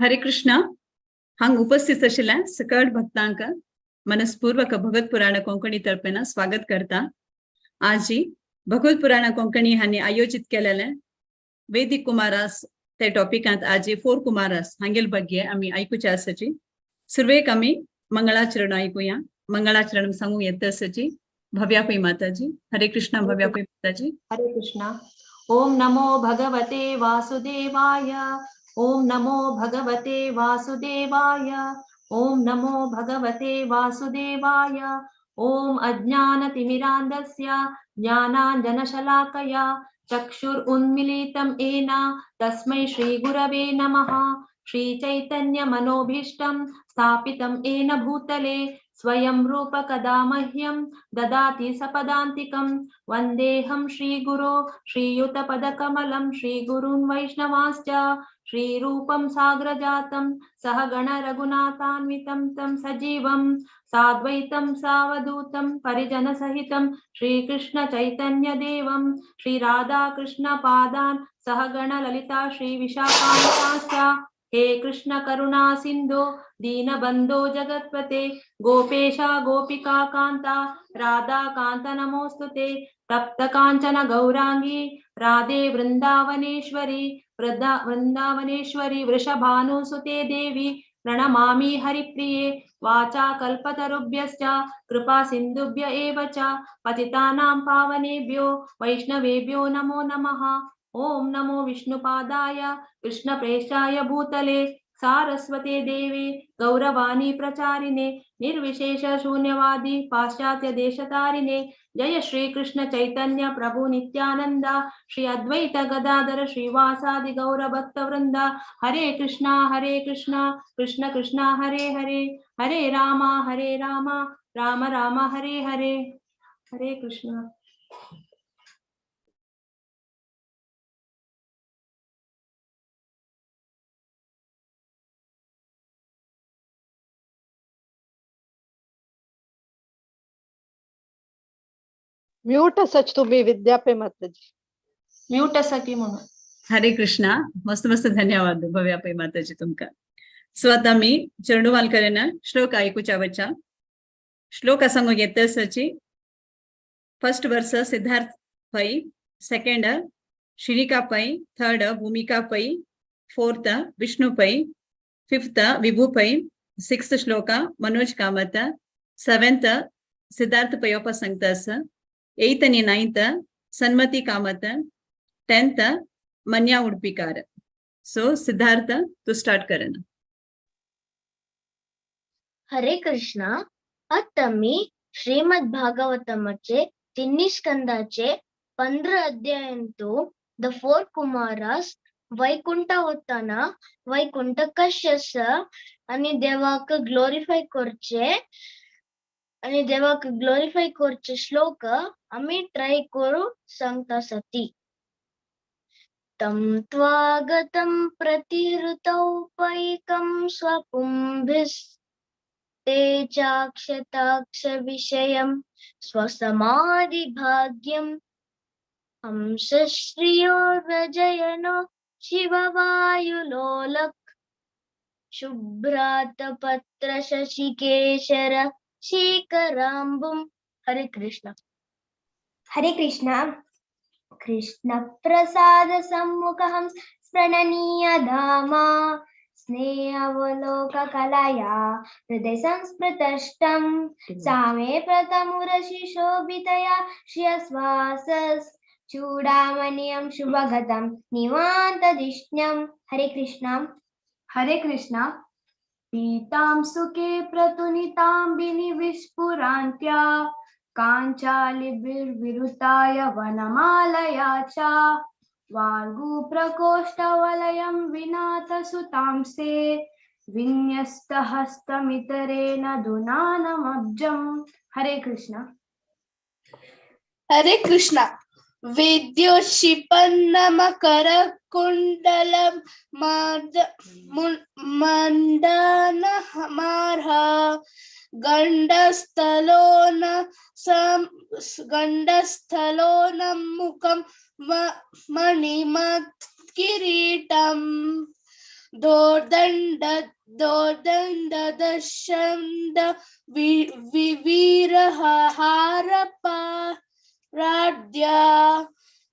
हरे कृष्णा. हांग उपस्थित आशिल्ल्या सकट भक्तांक मनस्पूर्वक भगवत पुराण कोंकणी तर्फेन स्वागत करता. आजी भगवत पुराण कोंकणी हांणी आयोजित केलेले वैदिक कुमारास ते टॉपिकांत आजी फोर कुमारास हांगेल ಬಗ್ಗೆ आमी आयकुचे आसाची. सुरवेक आमी मंगळाचरण आयकुया. मंगळाचरण सांगू येत आसाची भव्या पै माताजी. हरे कृष्णा. भव्या पै माताजी. हरे कृष्णा. ओम नमो भगवते वासुदेवाय. ओम नमो भगवते वासुदेवाय. ओम नमो भगवते वासुदेवाय. ओम अज्ञानतिमिरान्धस्य ज्ञानाञ्जनशलाकया चक्षुरुन्मीलितं येन तस्मै श्रीगुरवे नमः. श्रीचैतन्यमनोभीष्टं स्थापितं येन भूतले स्वयं रूप कदा मह्यं ददाति सपदान्तिकं. वन्देऽहं श्रीगुरो श्रीयुतपदकमलं श्रीगुरून् वैष्णवांश्च. श्रीरूपं साग्रजातं सहगण रघुनाथान्वितं तं सजीवं साद्वैतं सावधूतं परिजनसहितं श्रीकृष्ण चैतन्यदेवं श्रीराधाकृष्णपादान् सहगण ललिता श्रीविशाखान्वितांश्च. हे कृष्ण करुणा सिंधो दीनबंधो जगत्पते गोपेशा गोपिका कांता राधा कांत नमोस्तुते. तप्त कांचन गौरांगी राधे वृंदावनेश्वरी वृंदावनेश्वरी वृषभानुसुते देवी प्रणमामि हरिप्रिये. वाचा कल्पतरुभ्यश्च कृपा सिंधुभ्य एव च पतितानां पावनेभ्यो वैष्णवेभ्यो नमो नमः. ओम नमो विष्णुपादाय कृष्णप्रेष्ठाय भूतले सारस्वते देवी गौरवाणी प्रचारिणे निर्विशेष शून्यवादी पाश्चात्य देशतारिणे. जय श्री कृष्ण चैतन्य प्रभु नित्यानंद श्री अद्वैत गदाधर श्रीवासादि गौर भक्त वृंद. हरे कृष्णा कृष्ण कृष्ण हरे हरे, हरे रामा राम राम हरे हरे. हरे कृष्ण. म्यूट असाच तुम्ही विद्यापे माताजी. म्यूट आसा की म्हणून. हरे कृष्णा. मस्त मस्त धन्यवाद भव्या पै माताजी तुमका. सो आता मी चरणू वालकरांना श्लोक ऐकूच्या वच्चा. श्लोक सांगू येत आसाची. First verse Siddharth Pai, second Shrinika Pai, third Bhumika Pai, fourth Vishnu Pai, fifth Vibhu Pai, sixth shloka Manoj Kamath, seventh Siddharth Pai वापस सांगता आसा, एथ आणि ninth Sanmati Kamath, tenth Manya Udpikar. So Siddharth तू start कर ना. हरे कृष्णा. आता मी श्रीमद भागवतमाचे तिन्ही स्कंदाचे 15 अध्यायांतू the four Kumaras Vaikuntha वताना वैकुंठ कशें आसा आनी देवाक ग्लोरिफाय करचे आणि देवाक ग्लोरिफाय करचे श्लोक आमी ट्राय करू सांगता आसा. तं त्वागतं प्रतिहृतौ पैकं स्वपुंभिस्ते चाक्षताक्ष विषयं स्वसमाधिभाग्यं हंसश्रियो रजयनो शिववायुलोलक शुभ्रातपत्र शशिकेशर शीकरांबुम. हरे कृष्ण. हरे कृष्ण. कृष्ण प्रसाद सम्मुखहं स्मरणीय धामा स्नेहावलोक कलया हृदय संस्पृतष्टं सामे प्रथमुरसि शोभितया श्रियस्वासस् चूडामणियं शुभगतं निवान्तधिष्ण्यं. हरे कृष्ण. हरे कृष्ण. पीतां सुखे प्रतुनिताम्बिनि विस्फुरान्त्या काञ्चालिभिर्विरुताय वनमालया च वाल्गुप्रकोष्ठवलयं विनाथसुतांसे विन्यस्तहस्तमितरेण धुनानमब्जम्. हरे कृष्ण. हरे कृष्ण. विद्युक्षिपन्नमकरकुण्डलं मण्डनमार्ह गण्डस्थलोन गण्डस्थलोनमुखं मणिमत् किरीटम् दोर्दण्ड दोर्दण्डदशन्द विवीरहारपाराढ्य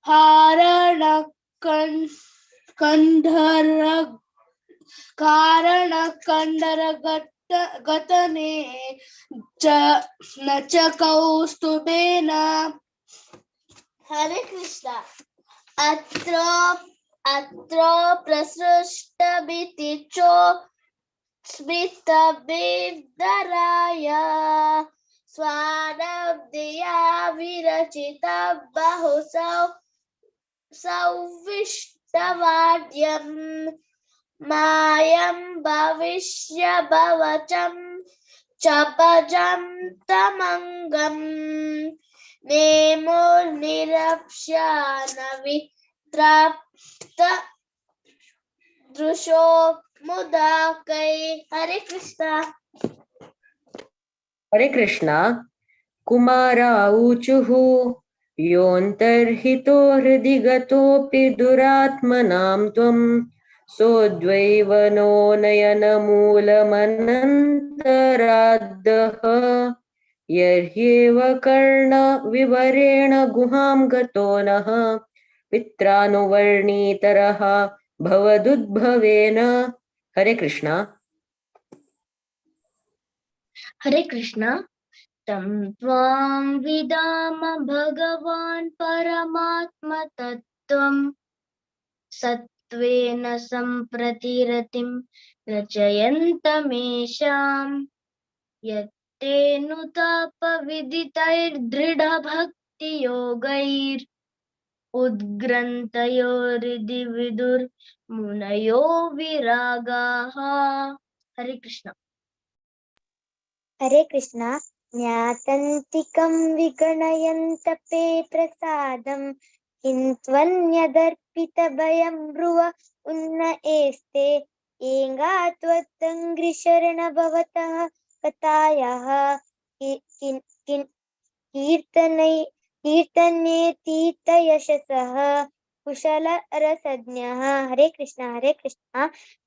हारण कंधर कारण कंधर गतने च न च कौस्तुभेन। हरे कृष्ण। अत्र अत्र प्रसृष्टमिति चो स्मितबिन्दराय स्वानब्धिया विरचितं बहुसौ सौविष्टवाद्यं मायं भविष्य भवचं च भजं तमङ्गं नेमुर्निरप्स्यानवित्राप्त दृशो मुदाकै। हरे कृष्ण। हरे कृष्ण। कुमारा ऊचुः योऽन्तर्हितो हृदि गतोऽपि दुरात्मनां त्वं सोऽद्वैव नो नयनमूलमनन्तराद्दः यर्ह्येव कर्ण विवरेण गुहां गतो नः पित्रानुवर्णीतरः भवदुद्भवेन। हरे कृष्ण। हरे कृष्ण। तं त्वां विदाम भगवान् परमात्मतत्त्वं सत्त्वेन सम्प्रतिरतिं रचयन्तमेषां यत्तेनुतापविदितैर्दृढभक्तियोगैर् उद्ग्रन्थयो हृदि विदुर्मुनयो विरागाः। हरे कृष्ण। हरे कृष्ण। ज्ञातन्तिकं विगणयन्तपे प्रसादं किन्त्वन्यदर्पितभयं ब्रुव उन्न एस्ते एङ्गा त्वत्तङ्घ्रिशरण भवतः कथायाः कीर्तनेतीतयशसः कुशलरसज्ञः। हरे कृष्ण हरे कृष्ण।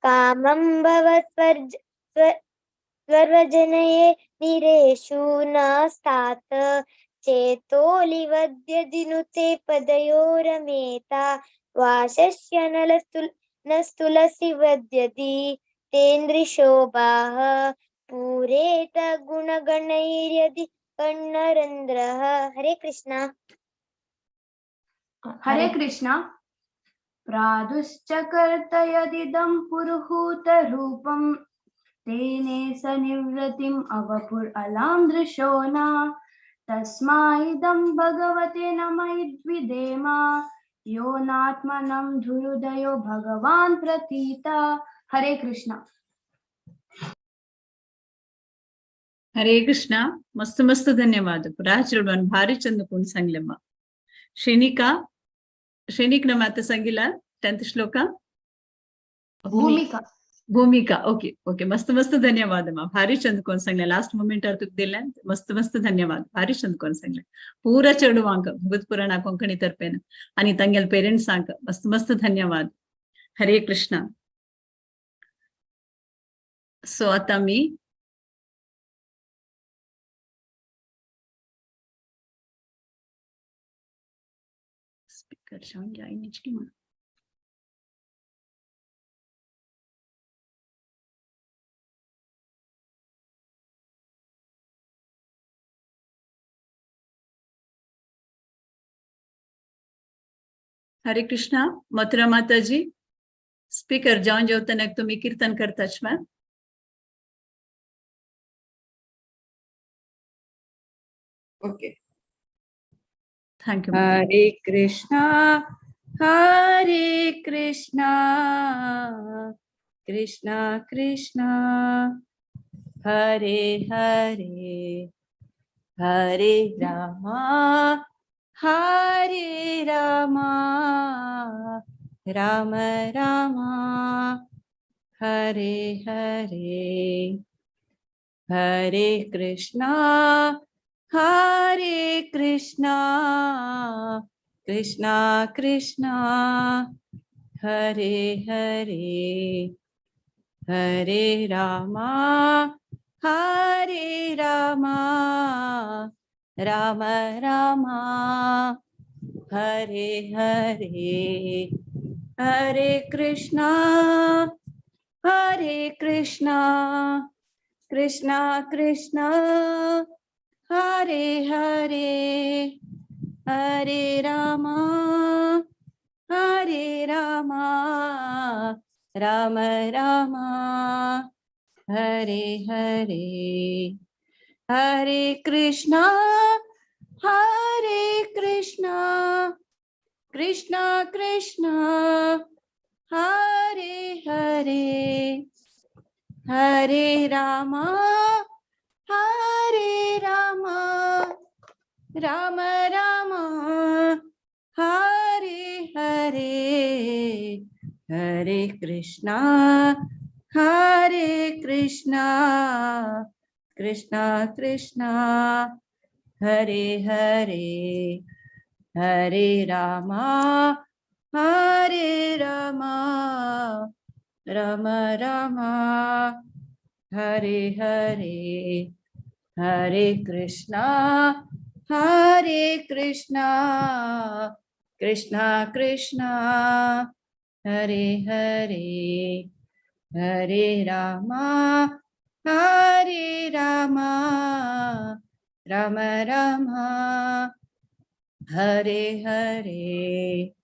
कामं भव स्वर्वजनये निरेषु न स्तात् चेतोलिवद्यदिनुते पदयोरमेता वाशस्य नस्तुलसि वद्यदि तेन्द्रिशोभाः पूरेत गुणगणैर्यदि कर्णरन्ध्रः। हरे कृष्ण। हरे कृष्ण। प्रादुश्चकर्त यदिदं पुरुहूतरूपं तेने स निवृत्तिम् अवपुर् अलां दृशो न तस्मा इदं भगवते नम इद्विधेम यो नात्मनं धुरुदयो भगवान् प्रतीता। हरे कृष्ण। हरे कृष्ण। मस्त मस्त धन्यवाद पुरा चेडवान भारी चंद कोण सांगले मा श्रेणिका श्रेणिक न माता सांगिला 10th Shloka Bhumika Bhumika okay okay मस्त मस्त धन्यवाद मा भारी चंद कोण सांगले लास्ट मोमेंट तुक दिले मस्त मस्त धन्यवाद भारी चंद कोण सांगले पूरा चेडवांक भगवत पुराणा कोंकणी तर्फेन आणि तांगेल पेरेंट्सांक मस्त मस्त धन्यवाद। हरे कृष्ण। सो आता मी स्पीकर हरे कृष्णा। मथुरा माताजी स्पीकर जाऊन जेवताना तुम्ही कीर्तन करताच ma'am? Okay thank you. Hare Krishna Hare Krishna Krishna Krishna Hare Hare Hare Rama Hare Rama Rama Rama Hare Hare. Hare Krishna, Hare Krishna, Krishna Krishna, Hare Hare, Hare Rama, Hare Rama, Rama Rama, Hare Hare, Hare Krishna, Hare Krishna, Krishna Krishna, Hare Hare, Hare Rama, Hare Rama, Rama Rama, Hare Hare, Hare Krishna, Hare Krishna, Krishna Krishna, Hare Hare, Hare Rama, Hare Rama, Rama Rama, Hare Hare, Hare Krishna, Hare Krishna, Krishna Krishna, Hare Hare, Hare Rama, Hare Rama, Rama Rama, Hare Hare, Hare Krishna, Hare Krishna, Krishna Krishna, Hare Hare, Hare Rama, Hare Rama, Rama Rama, Hare Hare,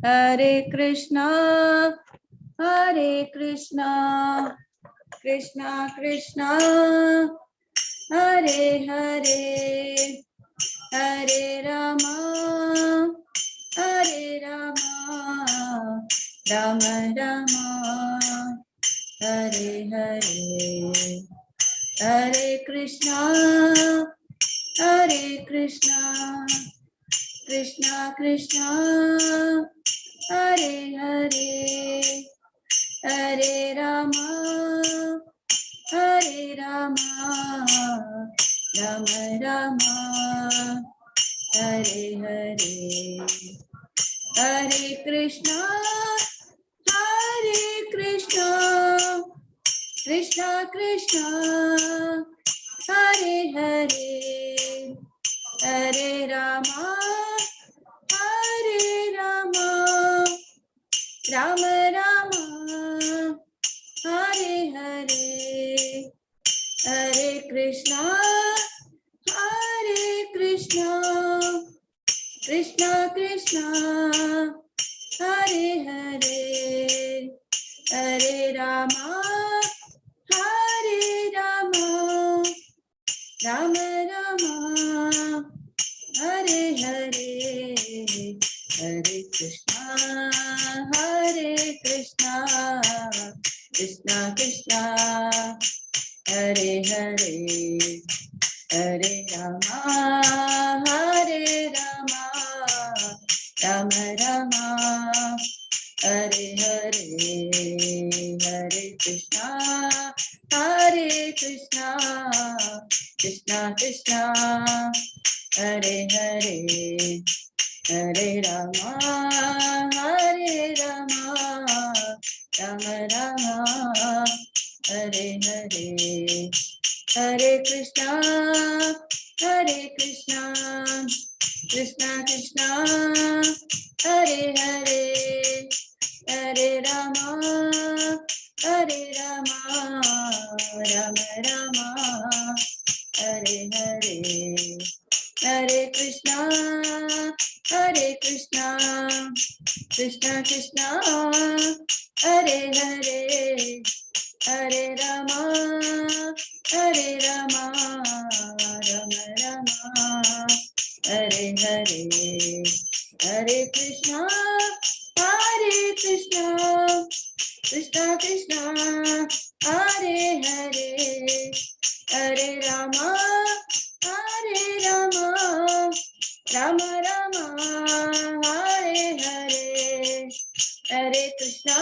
Hare Krishna, Hare Krishna, Krishna Krishna, Hare Hare, Hare Rama, Hare Rama, Rama Rama, Hare Hare, Hare Krishna, Hare Krishna, Krishna Krishna, Hare Hare, Hare Rama, Hare Rama, Rama Rama, Hare Hare, Hare Krishna, Hare Krishna, Krishna Krishna, Hare Hare, Hare Rama, Hare Rama, Rama Rama, Hare Hare, Hare Krishna, Hare Krishna, Krishna Krishna, Hare Hare, Hare Rama, Hare Rama, Rama Rama, Hare Hare, Hare Krishna, Hare Krishna, Krishna Krishna, Hare Hare, Hare Rama, Hare Rama, Rama Rama, Hare Hare, Hare Krishna, Hare Krishna, Krishna Krishna, Hare Hare, Hare Rama, Hare Rama, Rama Rama, Hare Hare, Hare Krishna, Hare Krishna, Krishna Krishna, Hare Hare, Hare Rama, Hare Rama, Rama Rama, Hare Hare, Hare Krishna, Hare Krishna, Krishna Krishna, Hare Hare, Hare Rama, Hare Rama, Rama Rama, Hare Hare, Hare Krishna, Hare Krishna, Krishna Krishna, Hare Hare, Hare Rama, Hare Rama, Rama Rama, Hare Hare, Hare Krishna,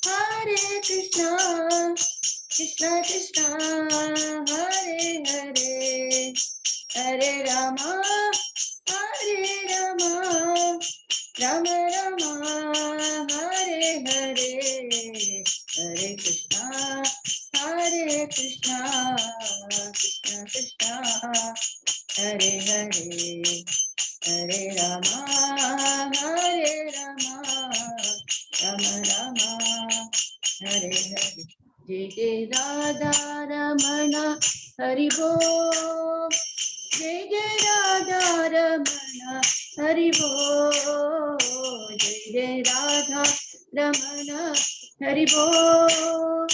Hare Krishna, Krishna Krishna, Rama Rama Hare Hare Hare Krishna Hare Krishna Krishna Krishna Hare Hare Hare Rama Hare Rama Rama Rama Hare Hare Jai Jai Radha Ramana Hari Bol Jai Jai Radha Ramana Hari Bol Jai Jai Radha Ramana Hari Bol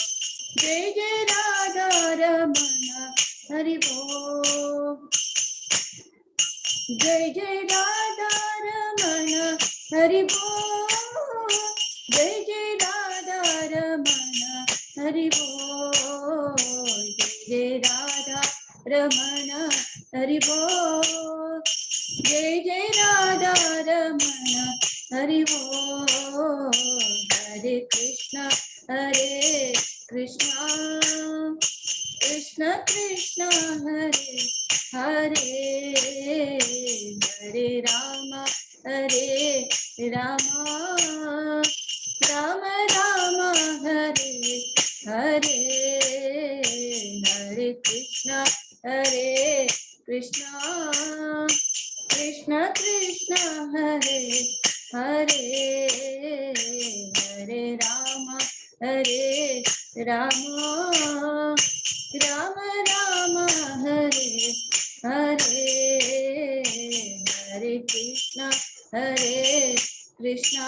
Jai Jai Radha Ramana Hari Bol Jai Jai Radha Ramana Hari Bol Jai Jai Radha Ramana Hari Bol Jai Jai Radha Ramana Hari Bol Jai Jai Radha Ramana Hari Bol Hare Krishna Hare Krishna Krishna Krishna Hare Hare Hare Rama Hare Rama Rama Rama Hare Hare Hare Krishna Hare Krishna Krishna Krishna Hare Hare Hare Rama Hare Rama Rama Rama Hare Hare Hare Krishna Hare Krishna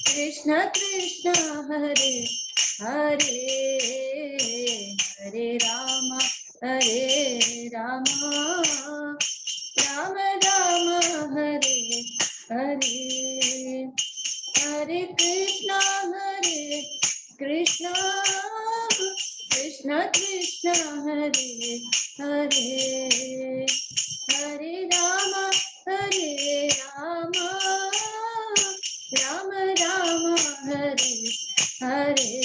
Krishna Krishna Hare Hare Hare Rama Hare Rama Rama Rama Hare Hare Hare Krishna Hare Krishna Krishna Krishna Hare Hare Hare Rama Hare Rama Rama Rama Hare Hare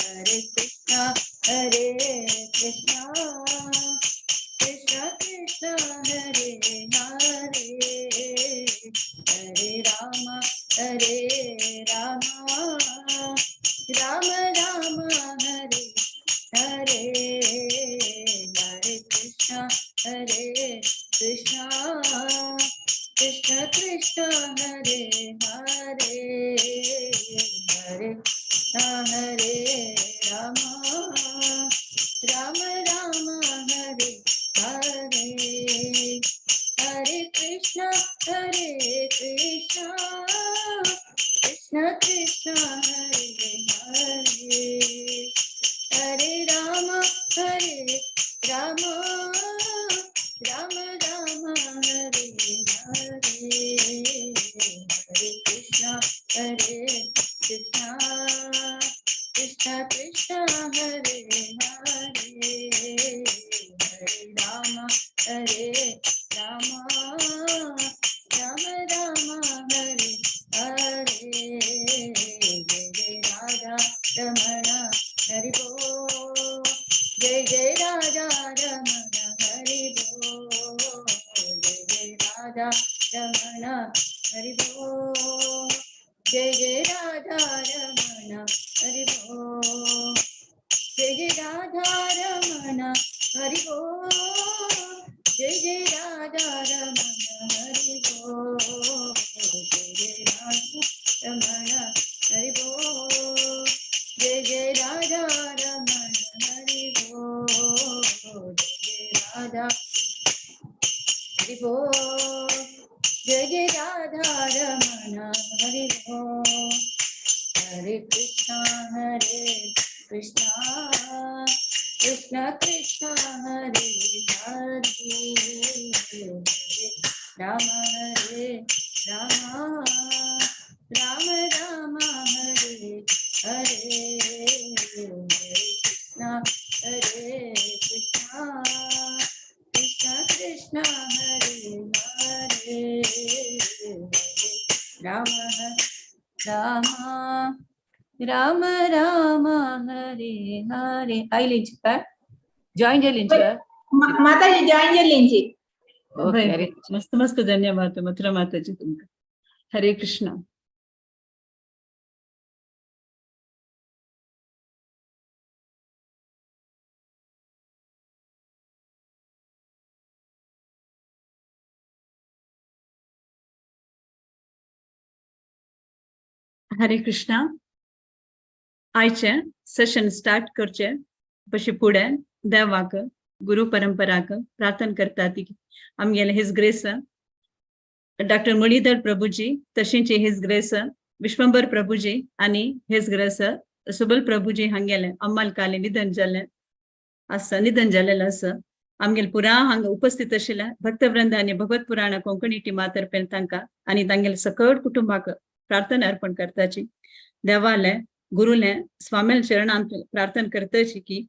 Hare Krishna Hare Krishna Krishna Krishna Hare Hare Hare Rama Hare Rama Rama Rama Hare Hare Hare Krishna Hare Krishna Krishna Krishna Hare Hare Hare Hare Rama Rama Rama Hare Hare Hare Krishna Hare Krishna Krishna Krishna Hare Hare Hare Rama Hare Rama Rama Rama Hare Hare Hare Krishna Hare Krishna Krishna Krishna Hare Hare Hare Rama Hare Rama Rama Rama Hare Hare Jai Jai Radha Ramana Hari Bol Jai Jai Radha Ramana Hari Bol Jai Jai Radha Ramana Hari Bol Jai Jai Radha Ramana Hari Bol Jai Jai Radha Ramana Hari Bol Jai Jai Radha Ramana Hari Bol Jai Jai Radha Ramana Hari Bol Jai Jai Radha Ramana Hari Bol Jai Jai Radha Hari Bol Jai Jai Radha Ramana Hari Bol Hare Krishna Hare Krishna Krishna Krishna Hare Hare Hare Rama Hare Rama Rama Rama Hare Hare Hare Krishna Hare Krishna Krishna Krishna Hare Hare Rama Rama Rama Rama Hare Hare. I లించి join చేయలించి Mataji join చేయలించి. Okay, Hare. मस्त मस्त धन्यवाद मथुरा माताजी तुमकां. हरे कृष्णा. हरे कृष्णा. आयचे Seshan start करचे पशी फुडें देवाक, गुरु परंपराक प्रार्थना करता ती आमगेले his grace doctor Muralidhar Prabhuji, तशेंच his grace Vishwambhar Prabhuji आनी his grace Subal Prabhuji हांगेले Ammal काले निधन जालें आसा, निधन जालेलें आसा. आमगेले पुरा हांगा उपस्थित आशिल्ल्या भक्तवृंद आनी भगवत पुराण कोंकणी टिमा तर्फेन तांकां आनी तांगेले सकट कुटुंबाक प्रार्थना अर्पण करताची. देवाले, गुरुले, स्वामील चरणांत प्रार्थना करताची की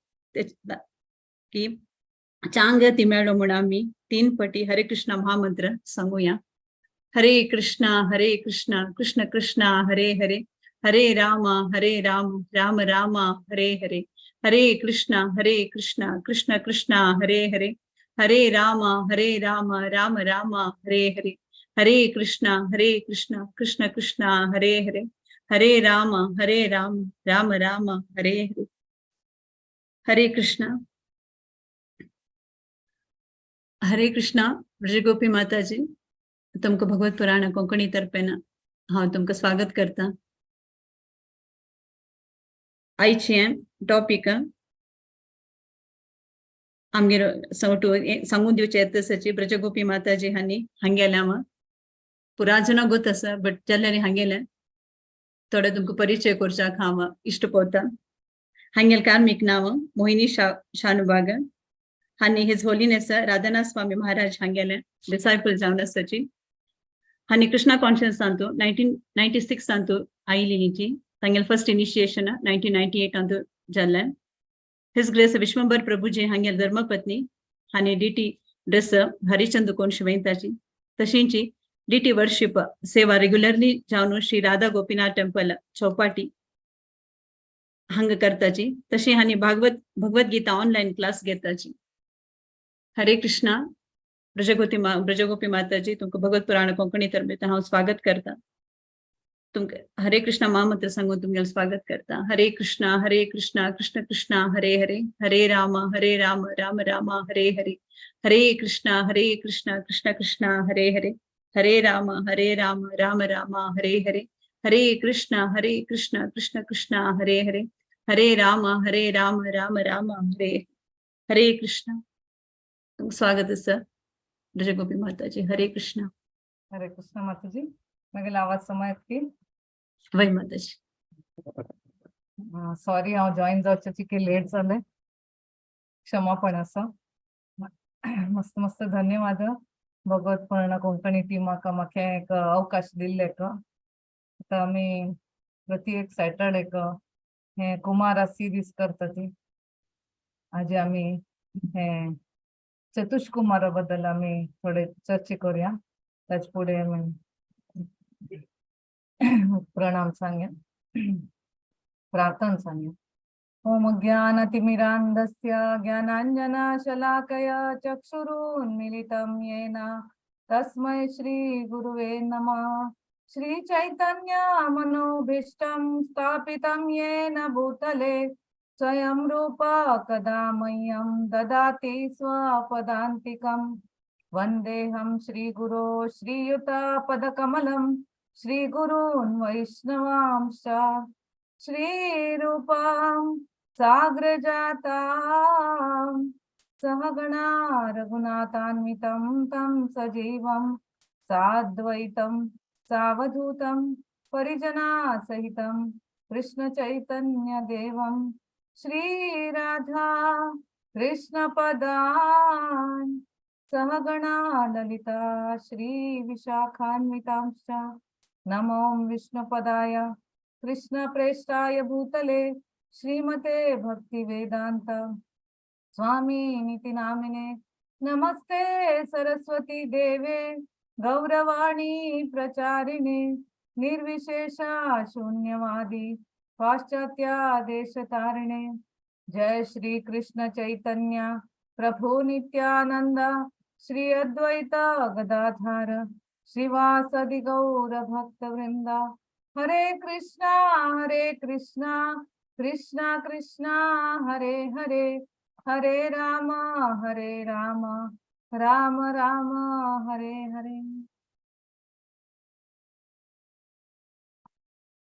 की चांग ती मेळो म्हूण आमी 3 पटी हरे कृष्णा महामंत्र सांगूया. हरे कृष्णा हरे कृष्णा कृष्ण कृष्णा हरे हरे, हरे राम हरे राम राम राम हरे हरे, हरे कृष्णा हरे कृष्णा कृष्ण कृष्णा हरे हरे, हरे राम हरे राम राम राम हरे हरे, हरे कृष्णा हरे कृष्णा कृष्ण कृष्णा हरे हरे, हरे राम हरे राम राम राम हरे हरे. हरे कृष्णा. हरे कृष्णा. ब्रजगोपी माताजी, तुमको भगवत पुराण कोंकणी तर्फेन हांव तुमकां स्वागत करता. आयचें टॉपीक आमगेर सांगून दिवचें येतसची ब्रजगोपी माताजी हांणी हांगेल्या पुरा जाणां गोत आसा, बट जाल्यार हांगेले थोडे तुमकां परिचय करच्याक हांव इश्ट पवता. हांगेल कार्मीक नांव मोहिनी शानुभाग हांणी his holiness Radhanath Swami Maharaj हांगेले डिसायपल जावन आसाची. हांणी कृष्णा कॉन्शियसांतू 1996 अंतू आयिल्ली. तांगेले फर्स्ट इनिशिएशन 1998 अंतू जाल्लें. His grace Vishwambhar Prabhuji हांगेले धर्मपत्नी हांणी डीटी ड्रेस हरिचंद कोण शिवयताची. तशेंच डीटी वर्शिप सेवा रेग्युलरली जावन श्री राधा गोपीनाथ टेम्पल चौपाटी हांगा करताची. तशें हांणी भगवत गीता ऑनलायन क्लास घेताची. हरे कृष्णा. ब्रजगोपी माताजी, तुमकां भगवत पुराण कोंकणी तर्फे हांव स्वागत करता. तुमकां हरे कृष्णा महामंत्र सांगून तुमगेलें स्वागत करता. हरे कृष्णा हरे कृष्णा कृष्ण कृष्णा हरे हरे, हरे राम हरे राम राम राम हरे हरे, हरे कृष्णा हरे कृष्णा कृष्ण कृष्णा हरे हरे, हरे राम हरे राम राम राम हरे हरे, हरे कृष्णा हरे कृष्णा कृष्ण कृष्णा हरे हरे, हरे राम हरे राम राम राम हरे हरे. कृष्णा. स्वागत आसा ब्रजगोपी माताजी. हरे कृष्णा. हरे कृष्ण माताजी. मागील आवाज समायत की? वय माताजी. सॉरी, हांव जॉईन जावचे चिके लेट जालें, क्षमापण आसा. मस्त मस्त धन्यवाद भगवत पुराण कोंकणी टिमाक म्हाका एक अवकाश दिल्लेक. आतां आमी प्रति एक सॅटर्डेक हे कुमारा सिरीज करता ती. आज आमी हे चतुष्कुमारा बद्दल आमी थोडे चर्चा करूया. ताचे फुडें आमी प्रणाम सांगया, प्रार्थना सांगया. ॐ ज्ञानतिमिरान्धस्य ज्ञानाञ्जनशलाकया चक्षुरुन्मिलितं येन तस्मै श्रीगुरुवे नमः. श्रीचैतन्यमनोभीष्टं स्थापितं येन भूतले स्वयं रूप कदा मह्यं ददाति स्वपदान्तिकं. वन्देऽहं श्रीगुरो श्रीयुतपदकमलं श्रीगुरून् वैष्णवांश्च. श्रीरूपां साग्रजातां सहगणा रघुनाथान्वितं तं सजीवं साद्वैतं सावधूतं परिजनासहितं कृष्णचैतन्यदेवं. श्रीराधा कृष्णपदान् सहगणा ललिता श्रीविशाखान्वितांश्च. नमो विष्णुपदाय कृष्णप्रेष्ठाय भूतले श्रीमते भक्तिवेदान्त स्वामी निति नामिने. नमस्ते सरस्वती देवे गौरवाणी प्रचारिणे निर्विशेषा शून्यवादी पाश्चात्य देशतारिणे. जय श्री कृष्ण चैतन्य प्रभु नित्यानंद श्री अद्वैत गदाधार श्रीवासदि गौर भक्त वृंदा। हरे कृष्णा हरे कृष्णा कृष्णा कृष्णा हरे हरे, हरे राम हरे राम राम राम हरे हरे।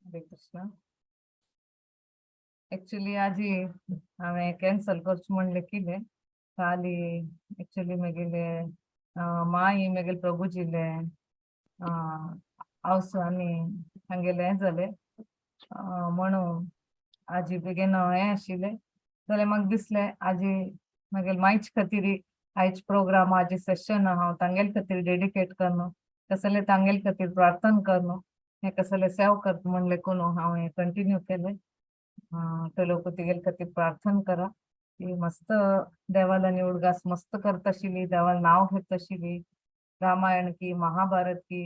हरे कृष्णा। एक्चुअली आजी हांवें कॅन्सल करचें म्हणलें कितें काली एक्चुअली मागीले माई मागीर प्रभुजीले हावस आनी हांगेलें हें जालें म्हणून आजी बेगीन हें आशिल्लें जाल्यार म्हाका दिसलें आजी मागीर मायचे खातीर आयज प्रोग्राम आजी सेशन हांव तांगेले खातीर डेडिकेट करनो, कसले तांगेले खातीर प्रार्थना करनो, हें कसले सेव करता म्हणलें कोण हांव हें कंटिन्यू केलें। ते लोक तिगेले खातीर प्रार्थना करा। ती मस्त देवाला आनी उडगास मस्त करता आशिल्ली, देवाला नांव घेता आशिल्ली, रामायण की महाभारत की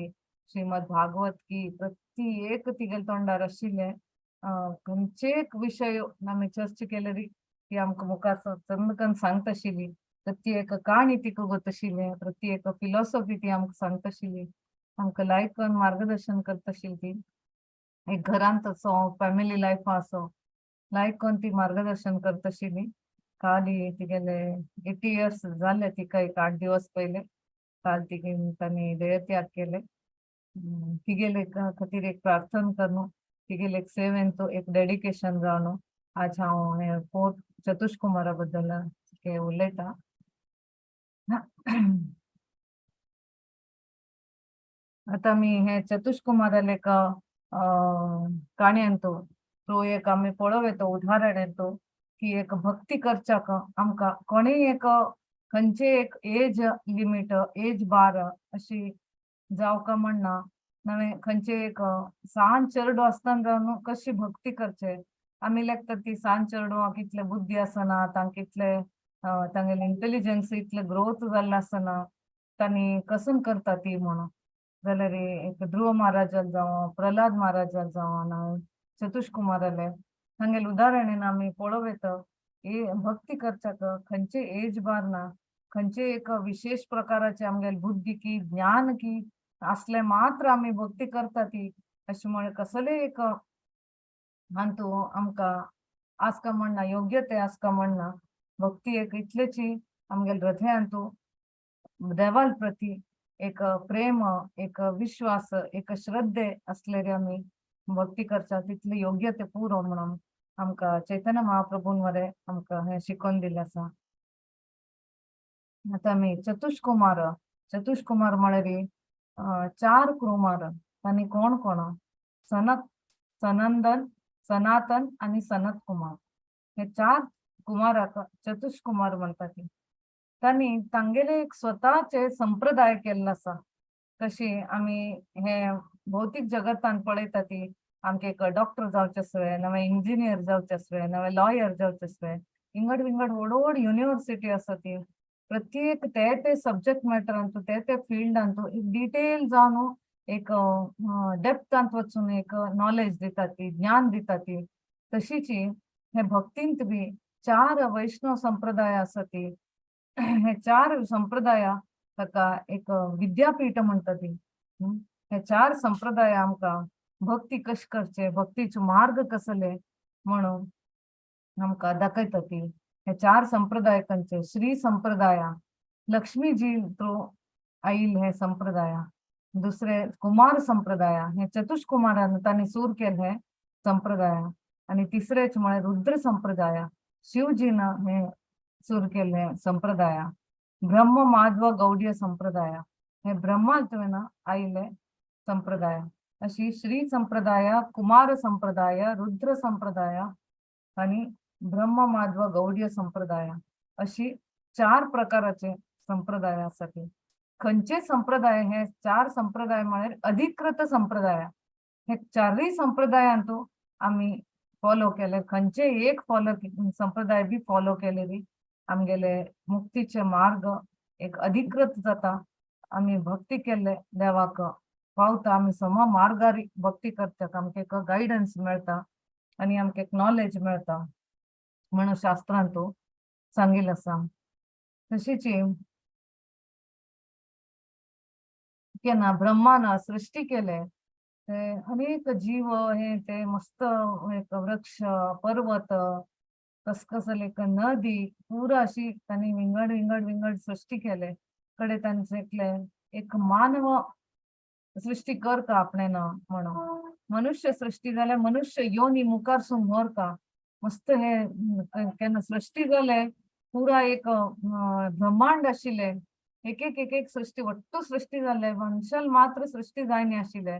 श्रीमद भागवत की प्रति एक तिगेले तोंडार आशिल्लें। खंयचे एक विशय आमी चर्चा केले ती आमकां मुखार चंद सांगता आशिल्ली, प्रति एक काणी तिका गोत आशिल्लें, प्रति एक फिलॉसॉफी ती आमकां सांगता आशिल्ली, आमकां लायक मार्गदर्शन करता आशिल्ली। ती एक घरांत असो फॅमिली लायफ असो लायक ती मार्गदर्शन करता आशिल्ली। काली तिगेले 80 इयर्स जाले तिका एक 8 दिवस पयले काल तिगे तांणी देहत्याग केले। तिगेले खातीर एक प्रार्थना करून तिगेले एक सेवेंत एक डेडिकेशन जावन आज हांव हे फोर्थ चतुष्कुमारा बद्दल उलयता। आतां आमी हे चतुष्कुमाराले एक काणयेंत तो एक आमी पळोवं येता उदाहरण येतो की एक भक्ती करच्याक आमकां कोणूय एक खंयचे एक एज लिमीट एज बार अशी जावका म्हणना, नवे खंयचे एक सान चेडो आसतना जावन कशी भक्ती करचे आमी लेखतात ती सान चेडवांक इतले बुद्धी आसना, तांकां इतले तांगेले इंटेलिजन्स इतले ग्रोथ जाल्लें आसना, तांणी कसून करता ती म्हणून जाल्यार एक ध्रुव महाराजाक जावं प्रल्हाद महाराजाक जावं ना चतुष्कुमाराले तांगेले उदाहरण आमी पळोवं येता। भक्ती करच्याक खंयचे एज बार ना, खंयचे एक विशेष प्रकाराचे आमगेले बुद्धी की ज्ञान की असले मात्र आमी भक्ती करता ती अशें म्हळ्यार कसले एक हातूंत आमकां आसका म्हणना योग्यते आसका म्हणना। भक्ती एक इतलेची आमगेले हृदयांतू देवाल प्रती एक प्रेम एक विश्वास एक श्रद्धे असलेले आमी भक्ती करता तितले योग्य ते पुरो म्हणून आमकां चैतन्य महाप्रभून मरे आमकां हें शिकोवन दिलें आसा। आतां आमी चतुष्कुमार, चतुष्कुमार म्हळ्यार 4 कुमार तांणी कोण कोण सनक सनंदन सनातन आनी सनत कुमार हे 4 कुमाराक चतुष्कुमार म्हणटा ती। तांणी तांगेले एक स्वताचे संप्रदाय केल्लो आसा। कशी आमी हे भौतीक जगतान पळयता ती आमकां एक डॉक्टर जावचें आसलें, नवे इंजिनियर जावचें आसलें, नवे लॉयर जावचें आसलें, विंगड विंगड व्हड व्हड युनिवर्सिटी आसा ती प्रत्येक ते ते सब्जेक्ट मॅटरांतू ते ते फिल्डांतू एक डिटेल जावन एक डेप्थांत वचून एक नॉलेज दिता ती ज्ञान दिता ती। तशीच हे भक्तींत बी 4 वैष्णव संप्रदाय आसा ती हे 4 संप्रदाय ताका एक विद्यापीठ म्हणटा ती। हे 4 संप्रदाय आमकां भक्ती कशी करचे भक्तीचो मार्ग कसले म्हणून आमकां दाखयता ती। हे 4 संप्रदाय खंयचे श्री संप्रदाय लक्ष्मीजी थ्रू आयिल्ले हे संप्रदाय, दुसरे कुमार संप्रदाय हे चतुष्कुमारान तांणी सूर केले संप्रदाय, आनी तिसरेच म्हळ्यार रुद्र संप्रदाय शिवजीन हे सूर केले संप्रदाय, ब्रह्म माधव गौडीय संप्रदाय हे ब्रह्मात्वेन आयिल्ले संप्रदाय। अशी श्री संप्रदाय कुमार संप्रदाय रुद्र संप्रदाय आनी ब्रह्म माधव गौडीय संप्रदाय अशी 4 प्रकाराचे संप्रदाय आसा ती। खंयचे संप्रदाय हे 4 संप्रदाय म्हळ्यार अधिकृत संप्रदाय हे 4 संप्रदायांतू आमी फॉलो केले, खंयचे एक फॉलो संप्रदाय बी फॉलो केले बी आमगेले मुक्तीचे मार्ग एक अधिकृत जाता। आमी भक्ती केल्ले देवाक पावता, आमी सम मार्गार भक्ती करतात, आमकां एक गायडन्स मेळटा आनी आमकां एक नॉलेज मेळटा म्हणून शास्त्रांतू सांगिल्लें आसा। तशीच केन्ना ब्रह्मान सृष्टी केले ते अनेक जीव हे ते मस्त एक वृक्ष पर्वत कसकसले एक नदी पुरा अशी त्यांनी विंगड विंगड विंगड सृष्टी केले कडे त्यांचे एकले एक मानव सृष्टी कर का आपणे ना म्हणून मनुष्य सृष्टी जाल्यार मनुष्य योनी मुखारसून व्हर का मस्त हे केन्ना सृष्टी जाले पुरा एक ब्रह्मांड आशिल्ले एक एक एक एक सृष्टी वट्टू सृष्टी जाल्ले मनशाल मात्र सृष्टी जायनी आशिल्ले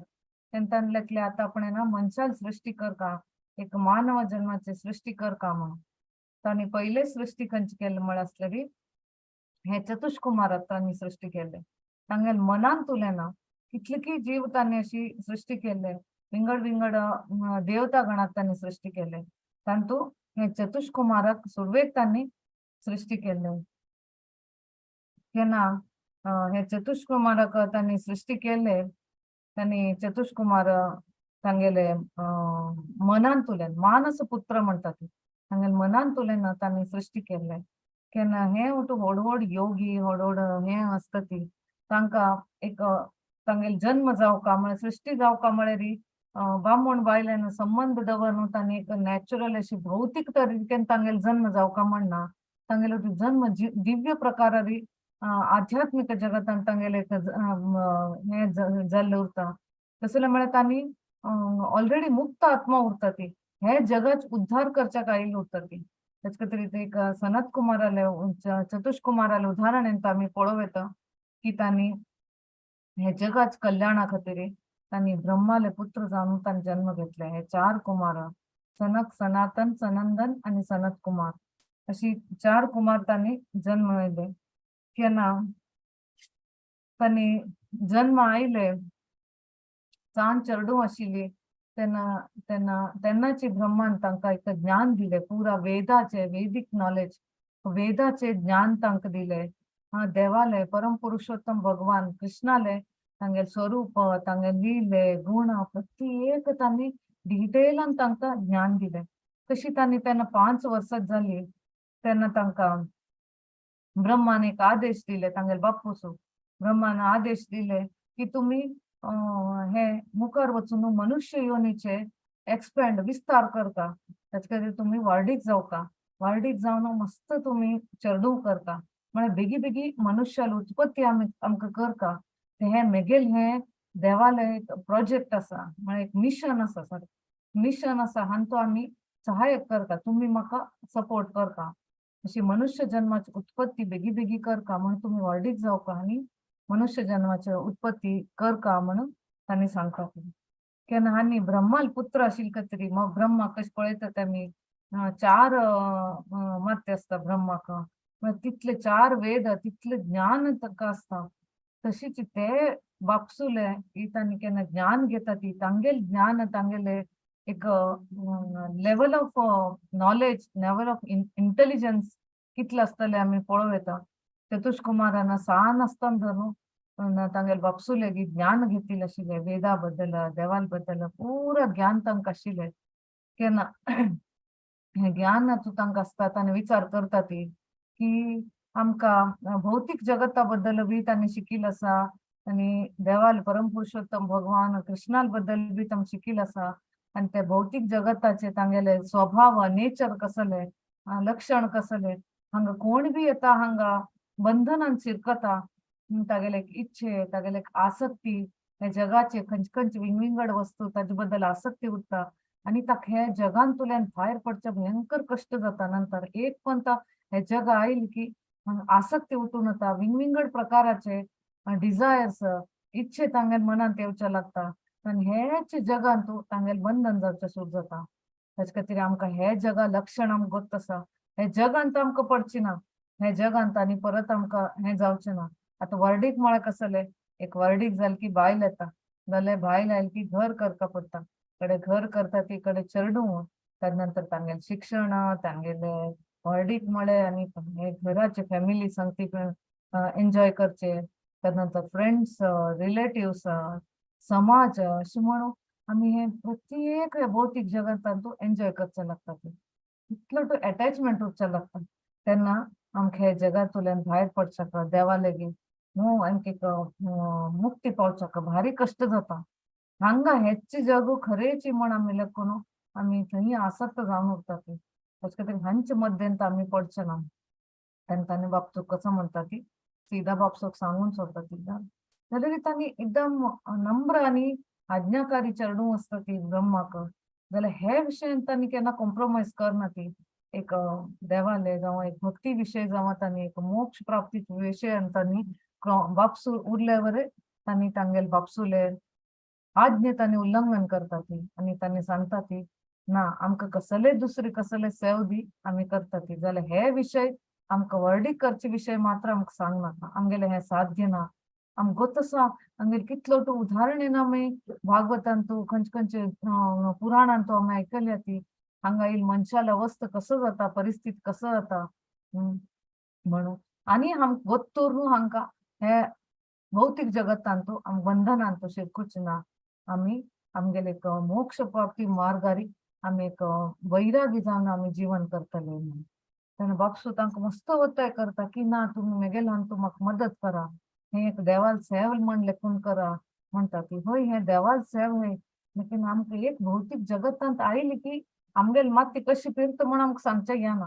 तेन्ना लेखले आतां आपणे ना मनशाल सृष्टी कर का एक मानव जन्माची सृष्टी कर का म्हणून तांणी पयले सृष्टी खंयची केल्ले म्हळ्यार आसलेली हे चतुष्कुमाराक तांणी सृष्टी केल्ले तांगेले मनान तुलें ना कितले की जीव तांणी अशी सृष्टी केल्ले विंगड विंगड देवता गणाक तांणी सृष्टी केले तांतू हे चतुष्कुमाराक सुरवेक तांणी सृष्टी केल्ले केन्ना हे चतुष्कुमाराक तांणी सृष्टी केले तांणी चतुष्कुमार तांगेले मनान तुल्यान मानस पुत्र म्हणटात तांगेले मनान तुल्यान तांणी सृष्टी केल्ले केन्ना हे व्हड व्हड योगी व्हड व्हड हे आसता ती तांकां एक तांगेले जन्म जावका म्हळ्यार सृष्टी जावका म्हळ्यार बामण बायल्यान संबंद दवरून तांणी एक नॅचरल अशी भौतीक तरेन तांगेले जन्म जावका म्हणना तांगेलो जन्म दिव्य प्रकारारी आध्यात्मिक जगतान तांगेले हे जाल्ले उरता तसले म्हळ्यार तांणी ऑलरेडी मुक्त आत्मा उरता ती हे जगाच उद्धार करच्याक आयिल्ली उरता ती तेच खातीर ते एक सनत कुमाराले चतुष्कुमाराले उदाहरण येता आमी पळोवं येता की तांणी हे जगाच कल्याणा खातीर तांणी ब्रह्माले पुत्र जावन तांणी जन्म घेतले हे चार कुमार सनक सनातन सनंदन आनी सनत कुमार अशी चार कुमार तांणी जन्म आयले केन्ना तांणी जन्म आयले सान चेडूं आशिल्ली तेन्ना तेन्ना तेन्नाची ब्रह्मान तांकां एक ज्ञान दिलें पुरा वेदाचे वेदीक नॉलेज वेदाचे ज्ञान तांकां दिलें देवाले परम पुरुषोत्तम भगवान कृष्णाले तांगेले स्वरूप तांगेले लिले गुण प्रत्येक तांणी डिटेलान तांकां ज्ञान दिलें तशी तांणी तेन्ना 5 वर्सां जाली तेन्ना तांकां ब्रह्मान एक आदेश दिले तांगेले बापूसो ब्रह्मान आदेश दिले की तुमी हे मुखार वचून मनुष्य योनीचे एक्सपेंड विस्तार करता ताचे खातीर तुमी वार्डीक जावका वार्डीक जावन मस्त तुमी चेडूं करता म्हळ्यार बेगी बेगी मनुष्याल उत्पत्ती आमी आमकां करता हे मेगेल हे देवाले एक प्रोजेक्ट आसा म्हळ्यार एक मिशन आसा सॉरी मिशन आसा हांतो आमी सहायक करता तुमी म्हाका सपोर्ट करता अशी मनुष्य जन्माची उत्पत्ती बेगी बेगी करका म्हणून तुमी व्हडीक जावका आनी मनुष्य जन्माची उत्पत्ती करका म्हणून तांणी सांगता. केन्ना आनी ब्रह्माल पुत्र आशिल्ले खातीर मग ब्रह्मा कशें पळयता आमी 4 मात्य आसता ब्रह्माक तितले 4 वेद तितले ज्ञान ताका आसता. तशीच ते बापसुले की तांणी केन्ना ज्ञान घेता ती तांगेले ज्ञान तांगेले एक level of knowledge level of intelligence कितलें आसतलें आमी पळोवं येता. चतुष्कुमारान सान आसतना धरून तांगेले बापसुले ज्ञान घेतिल्लें आशिल्लें वेदा बद्दल देवाल बद्दल पुरा ज्ञान तांकां आशिल्लें. केन्ना हें ज्ञान तांकां आसता तांणी विचार करता ती की आमकां भौतीक जगता बद्दल बी तांणी शिकिल्लें आसा आनी देवाल परमपुरुषोत्तम भगवान कृष्णा बद्दल बी तांकां शिकिल्लें आसा आनी ते भौतीक जगताचे तांगेले स्वभाव नेचर कसले लक्षण कसले हांगा कोण बी येता हांगा बंधनान शिरकता तागेले एक इच्छे तागेले एक आसक्ती ह्या जगाचे खंयचे खंयचे विंगविंगड वस्तू ताजे बद्दल आसक्ती उरता आनी ताका ह्या जगांतल्यान भायर पडचे भयंकर कश्ट जाता. नंतर एक पण हे जग आयल की आसक्ती उठून येता विंगविंगड प्रकाराचे डिझायर्स इच्छे तांगेले मनांत येवचे लागता आनी हेच जगांत तांगेले बंधन जावचें सुरू जाता. ताचे खातीर आमकां हे जगा लक्षण आमकां गोत्त आसा. हे जगांत आमकां पडचें ना हे जगांत आनी परत आमकां हें जावचें ना. आतां वर्डीक म्हळ्यार कसलें एक वर्डीक जालें की बायल येता जाल्यार बायल आयली की घर करका पडटा कडे घर करता ती कडे चेडूं ताजे नंतर तांगेलें शिक्षण तांगेले वर्डीक म्हळें आनी हे घराचे फॅमिली सांगती एन्जॉय करचे ताजे नंतर फ्रेंड्स रिलेटिव्स समाज अशें म्हणून आमी हे प्रत्येक भौतीक जगांत तातूंत एन्जॉय करचें लागता. इतलो तो एटॅचमेंट उरचें लागता तेन्ना आमकां हे जगांतल्यान भायर पडचें देवा लागीं न्हू आमकां एक मुक्ती पावच्याक भारी कश्ट जाता. हांगा हेच जग खरेची म्हण आमी लेखून आमी थंय आसक्त जावन उरता ती. ताचे खातीर हांचे मध्यंत आमी पडचे ना. तेन्ना तांणी बापसूक कसो म्हणटा ती सीधा बापसूक सांगून सोडटा ती. जाल्यार तांणी एकदम नम्र आनी आज्ञाकारी चेडूं आसता ती ब्रह्माक. जाल्यार हे विशयान तांणी केन्ना कॉम्प्रोमायज करना ती. एक देवाले जावं एक भक्ती विशय जावं तांणी एक मोक्ष प्राप्ती विशयान तांणी बापसू उरले बरे तांणी तांगेले बापसुले आज्ञे तांणी उल्लंघन करता ती. आनी तांणी सांगता ती ना आमकां कसले दुसरे कसले सेव दी आमी करता ती. जाल्यार हे विशय आमकां वर्डीक करचे विशय मात्र आमकां सांग नाका, आमगेले हें साध्य ना. आमकां गोत आसा आमगेले कितलो तूं उदाहरण येना आमी भागवतांतू खंयचे खंयचे पुराणांतू आमी आयकल्या ती. हांगा येयल मनशाले अवस्था कसो जाता, परिस्थिती कसो जाता म्हणून. आनी आमकां गोत्तूर न्हू हांकां हे भौतीक जगतांतू आमकां बंधनांतू शिरकूच ना. आमी आमगेले एक मोक्ष प्राप्ती मार्गारी आमी एक वैरागी जावन आमी जीवन करतले म्हणून. तेन्ना बापसू तांकां मस्त वताय करता की ना तुमी मेगेल्यान तूं म्हाका मदत करा, हें एक देवाल सेव म्हण लेखून करा म्हणटा ती. हय हें देवाल सेव हें, लेकीन आमकां एक भौतीक जगतांत आयली की आमगेली माती कशी फिरता म्हण आमकां सांगचें येना.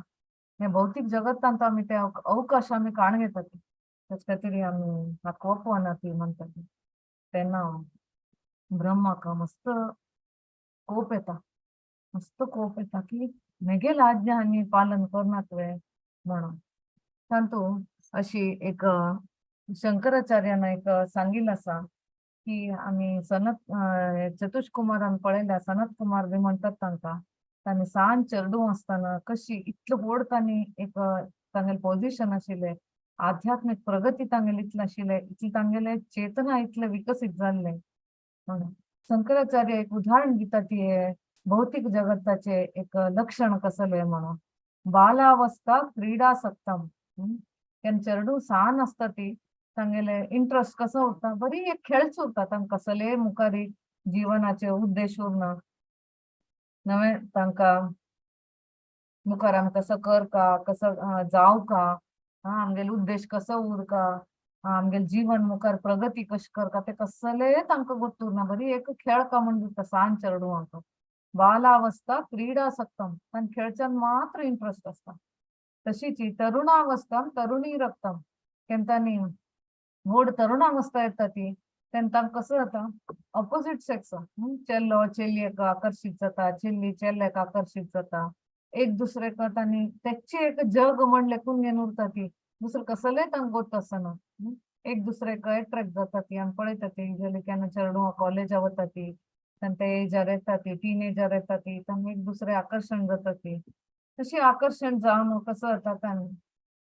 हें भौतीक जगतांत आमी ते अवकाश आमी काण घेता ती. ताचे खातीर आमी हाका ती म्हणटा ती. तेन्ना ब्रह्माक मस्त कोप येता, मस्त कोप येता की मेगेल आज्ञा आनी पालन करना तुवें म्हणून. तातूंत अशी एक शंकराचार्यान एक सांगिल्लें आसा की आमी सनत चतुष्कुमारान पळयल्या, सनत कुमार बी म्हणटात तांकां. तांणी सान चेडूं आसतना कशी इतलो व्हड तांणी एक तांगेलें पोजिशन आशिल्लें, आध्यात्मीक प्रगती तांगेली इतलें आशिल्लें, इतलें तांगेलें चेतना इतलें विकसीत जाल्लें म्हणून. शंकराचार्य एक उदाहरण दिता ती भौतीक जगताचे एक लक्षण कसलें म्हणून. बालावस्था क्रीडासक्तम. केन्ना चेडूं सान आसता ती तांगेले इंट्रस्ट कसो उरता, बरी एक खेळच उरता. तांकां कसले मुखारी जिवनाचे उद्देश उरना, नवें तांकां मुखार आमी कसो करका, कसो जावका, आमगेले उद्देश कसो उरका, आमगेले जीवन मुखार प्रगती कशी करका ते कसले तांकां गोत्त उरना. बरी एक खेळ का म्हण दिसता सान चेडवांक. बालावस्था क्रीडासक्तम, तांकां खेळच्यान मात्र इंट्रस्ट आसता. तशीच तरुणावस्था तरुणी रक्तम, केन्ना तांणी व्हड तरुणावस्था येता ती तेन्ना तांकां कसो जाता ऑपोजीट सेक्स, चेलो चेलयेक आकर्शीत जाता, चेल्ली चेल्याक आकर्शीत जाता, एक दुसरेक तांणी तेचे एक जग म्हण लेखून घेवन उरता ती. दुसरें कसलें तांकां गोत आसना, एक दुसरेक एट्रेक्ट जाता ती. आमी पळयता ती जाल्यार केन्ना चेडवां कॉलेजा वता ती, तेन्ना ते एजार येता ती, टिनेजर येता ती, तांकां एक दुसरें आकर्शण जाता ती. तशी आकर्शण जावन कसो जाता तांणी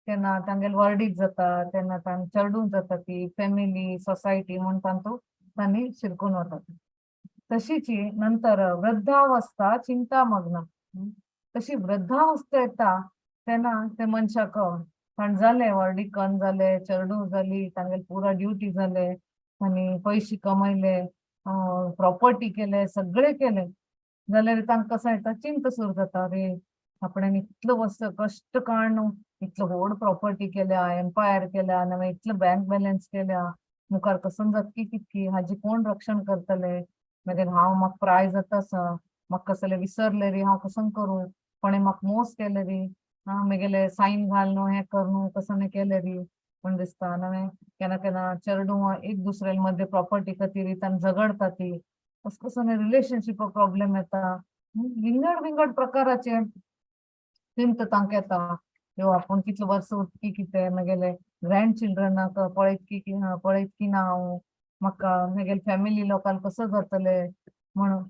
तेन्ना तांगेले वर्डीक जाता, तेन्ना तांकां चेडूं जाता ती, फॅमिली सोसायटी म्हण तांतू तांणी शिरकून वता. तशीच नंतर वृद्धावस्था चिंतामग्न. तशी वृद्धावस्था येता तेन्ना ते मनशाक थंड जाले, वर्डीकन जाले, चेडूं जाली, तांगेले पुरा ड्युटी जाले, आनी पयशे कमयले, प्रॉपर्टी केले, सगळे केले, जाल्यार तांकां कसो येता चिंता सुरू जाता, अरे आपणें इतलो वर्स कश्ट काडून इतलो व्हड प्रॉपर्टी केल्या, एम्पायर केल्या, आनी इतलो बँक बॅलन्स केल्या, मुखार कसो जातकी कितकी, हाजी कोण रक्षण करतले, मागीर हांव म्हाका प्राय जाता आसा, म्हाका कसले विसरले रे, हांव कसो करूं, कोणें म्हाका मोस केले रे, म्हगेले सायन घाल न्हू, हें कर न्हू, कसो केलें रे म्हण दिसता. नवें केन्ना केन्ना चेडूं एक दुसऱ्या मदें प्रॉपर्टी खातीर तांकां झगडटा ती, कसो कसो रिलेशनशीप प्रॉब्लेम येता, विंगड विंगड प्रकाराचे चिंता तांकां येता. यो आपूण कितले वर्सां उरतकी कितें, म्हगेले ग्रँड चिल्ड्रनाक पळयत की पळयत की ना हांव, म्हाका म्हगेले फॅमिली लोकांक कसो जातले म्हणून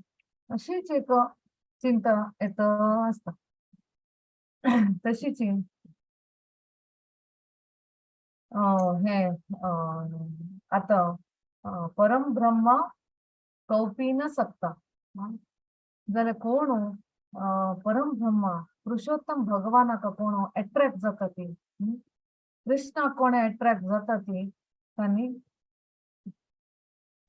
अशीच एक चिंता येता आसता. तशीच हें आतां परम ब्रह्म कवपी न सकता जाल्यार कोण परम ब्रह्म पुरुषोत्तम भगवानाक कोण एट्रेक्ट जाता ती, कृष्णाक कोण एट्रेक्ट जाता ती, तांणी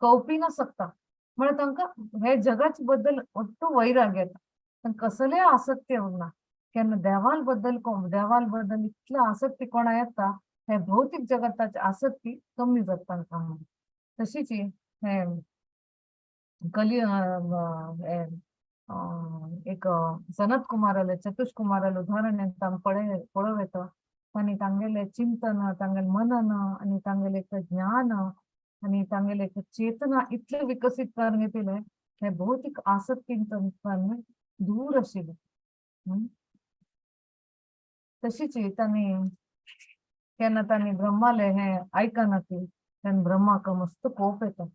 कवपी न सकता म्हळ्यार तांकां हे जगाचे बद्दल ഒट्टू वैराग्य येता, तांकां कसलेय आसक्ती उरना. केन्ना देवाल बद्दल देवाल बद्दल इतलो आसक्ती कोणा येता हे भौतीक जगताची आसक्ती कमी जाता तांकां. तशीच हे कली एक सनत कुमाराले चतुष कुमाराले उदाहरण पळोवं येता. आनी तांगेले चिंतन, तांगेले मनन आनी तांगेले एक ज्ञान आनी तांगेले एक चेतना इतले विकसीत करून घेतिले हे भौतीक आसक्तींतल्यान दूर आशिल्ले. तशीच तांणी केन्ना तांणी ब्रह्माले हे आयकना ती तेन्ना ब्रह्माक मस्त कोप येता.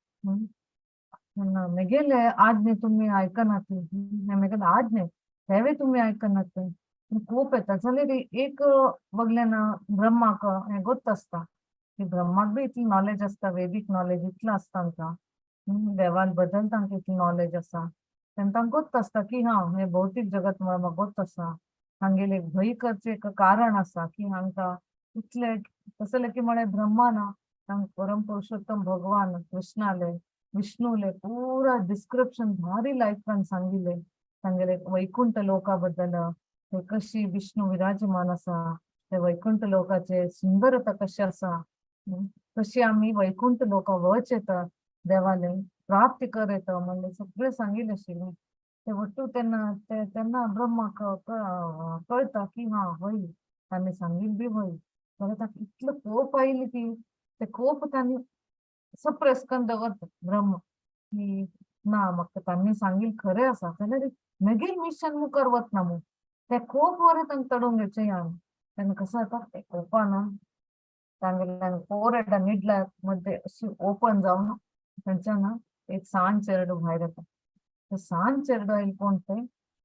तेन्ना मेगेले आज्ञे तुमी आयकना ती, हे मेगेले आज्ञे तेवे तुमी आयकना ते कोप येता. जाल्यार एक बगल्यान ब्रह्माक हें गोत्त आसता की ब्रह्माक बी इतली नॉलेज आसता, वेदीक नॉलेज इतलें आसता तांकां, देवाल बद्दल तांकां इतली नॉलेज आसा. तेन्ना तांकां गोत्त आसता की हा हें भौतीक जगत म्हळ्यार म्हाका गोत्त आसा, हांगेले भंय करचें एक कारण आसा की हांकां इतले तसले की म्हळ्यार ब्रह्मान तांकां परम पुरुषोत्तम भगवान कृष्णाले विष्णूले पुरा डिस्क्रिप्शन भारी लायफान सांगिल्ले तांगेले वैकुंठ लोका बद्दल, ते कशी विष्णू विराजमान आसा, ते वैकुंठ लोकाचे सुंदरता कशी आसा, कशी आमी वैकुंठ लोका वच येता देवाले प्राप्ती कर येता म्हणले सगळें सांगिल्लें आशिल्लें. ते वट्टू तेन्ना तेन्ना ब्रह्माक कळटा की हा हय ताणें सांगिल्लें बी हय. जाल्यार ताका इतलो कोप आयली की ते कोप तांणी सप्रेस करून दवरता ब्रह्म की ना म्हाका तांणी सांगिल्लें खरें आसा, जाल्यार मेगेल मिशन मुखार वतना मू ते कोप वरे तांकां तडोवन घेवचें या. तेन्ना कसो जाता ते कोपान तांगेल्या फोरहेडा मिडला मध्ये अशी ओपन जावन थंयच्यान एक सान चेरडो भायर येता. ते सान चेरडो आयल कोण ते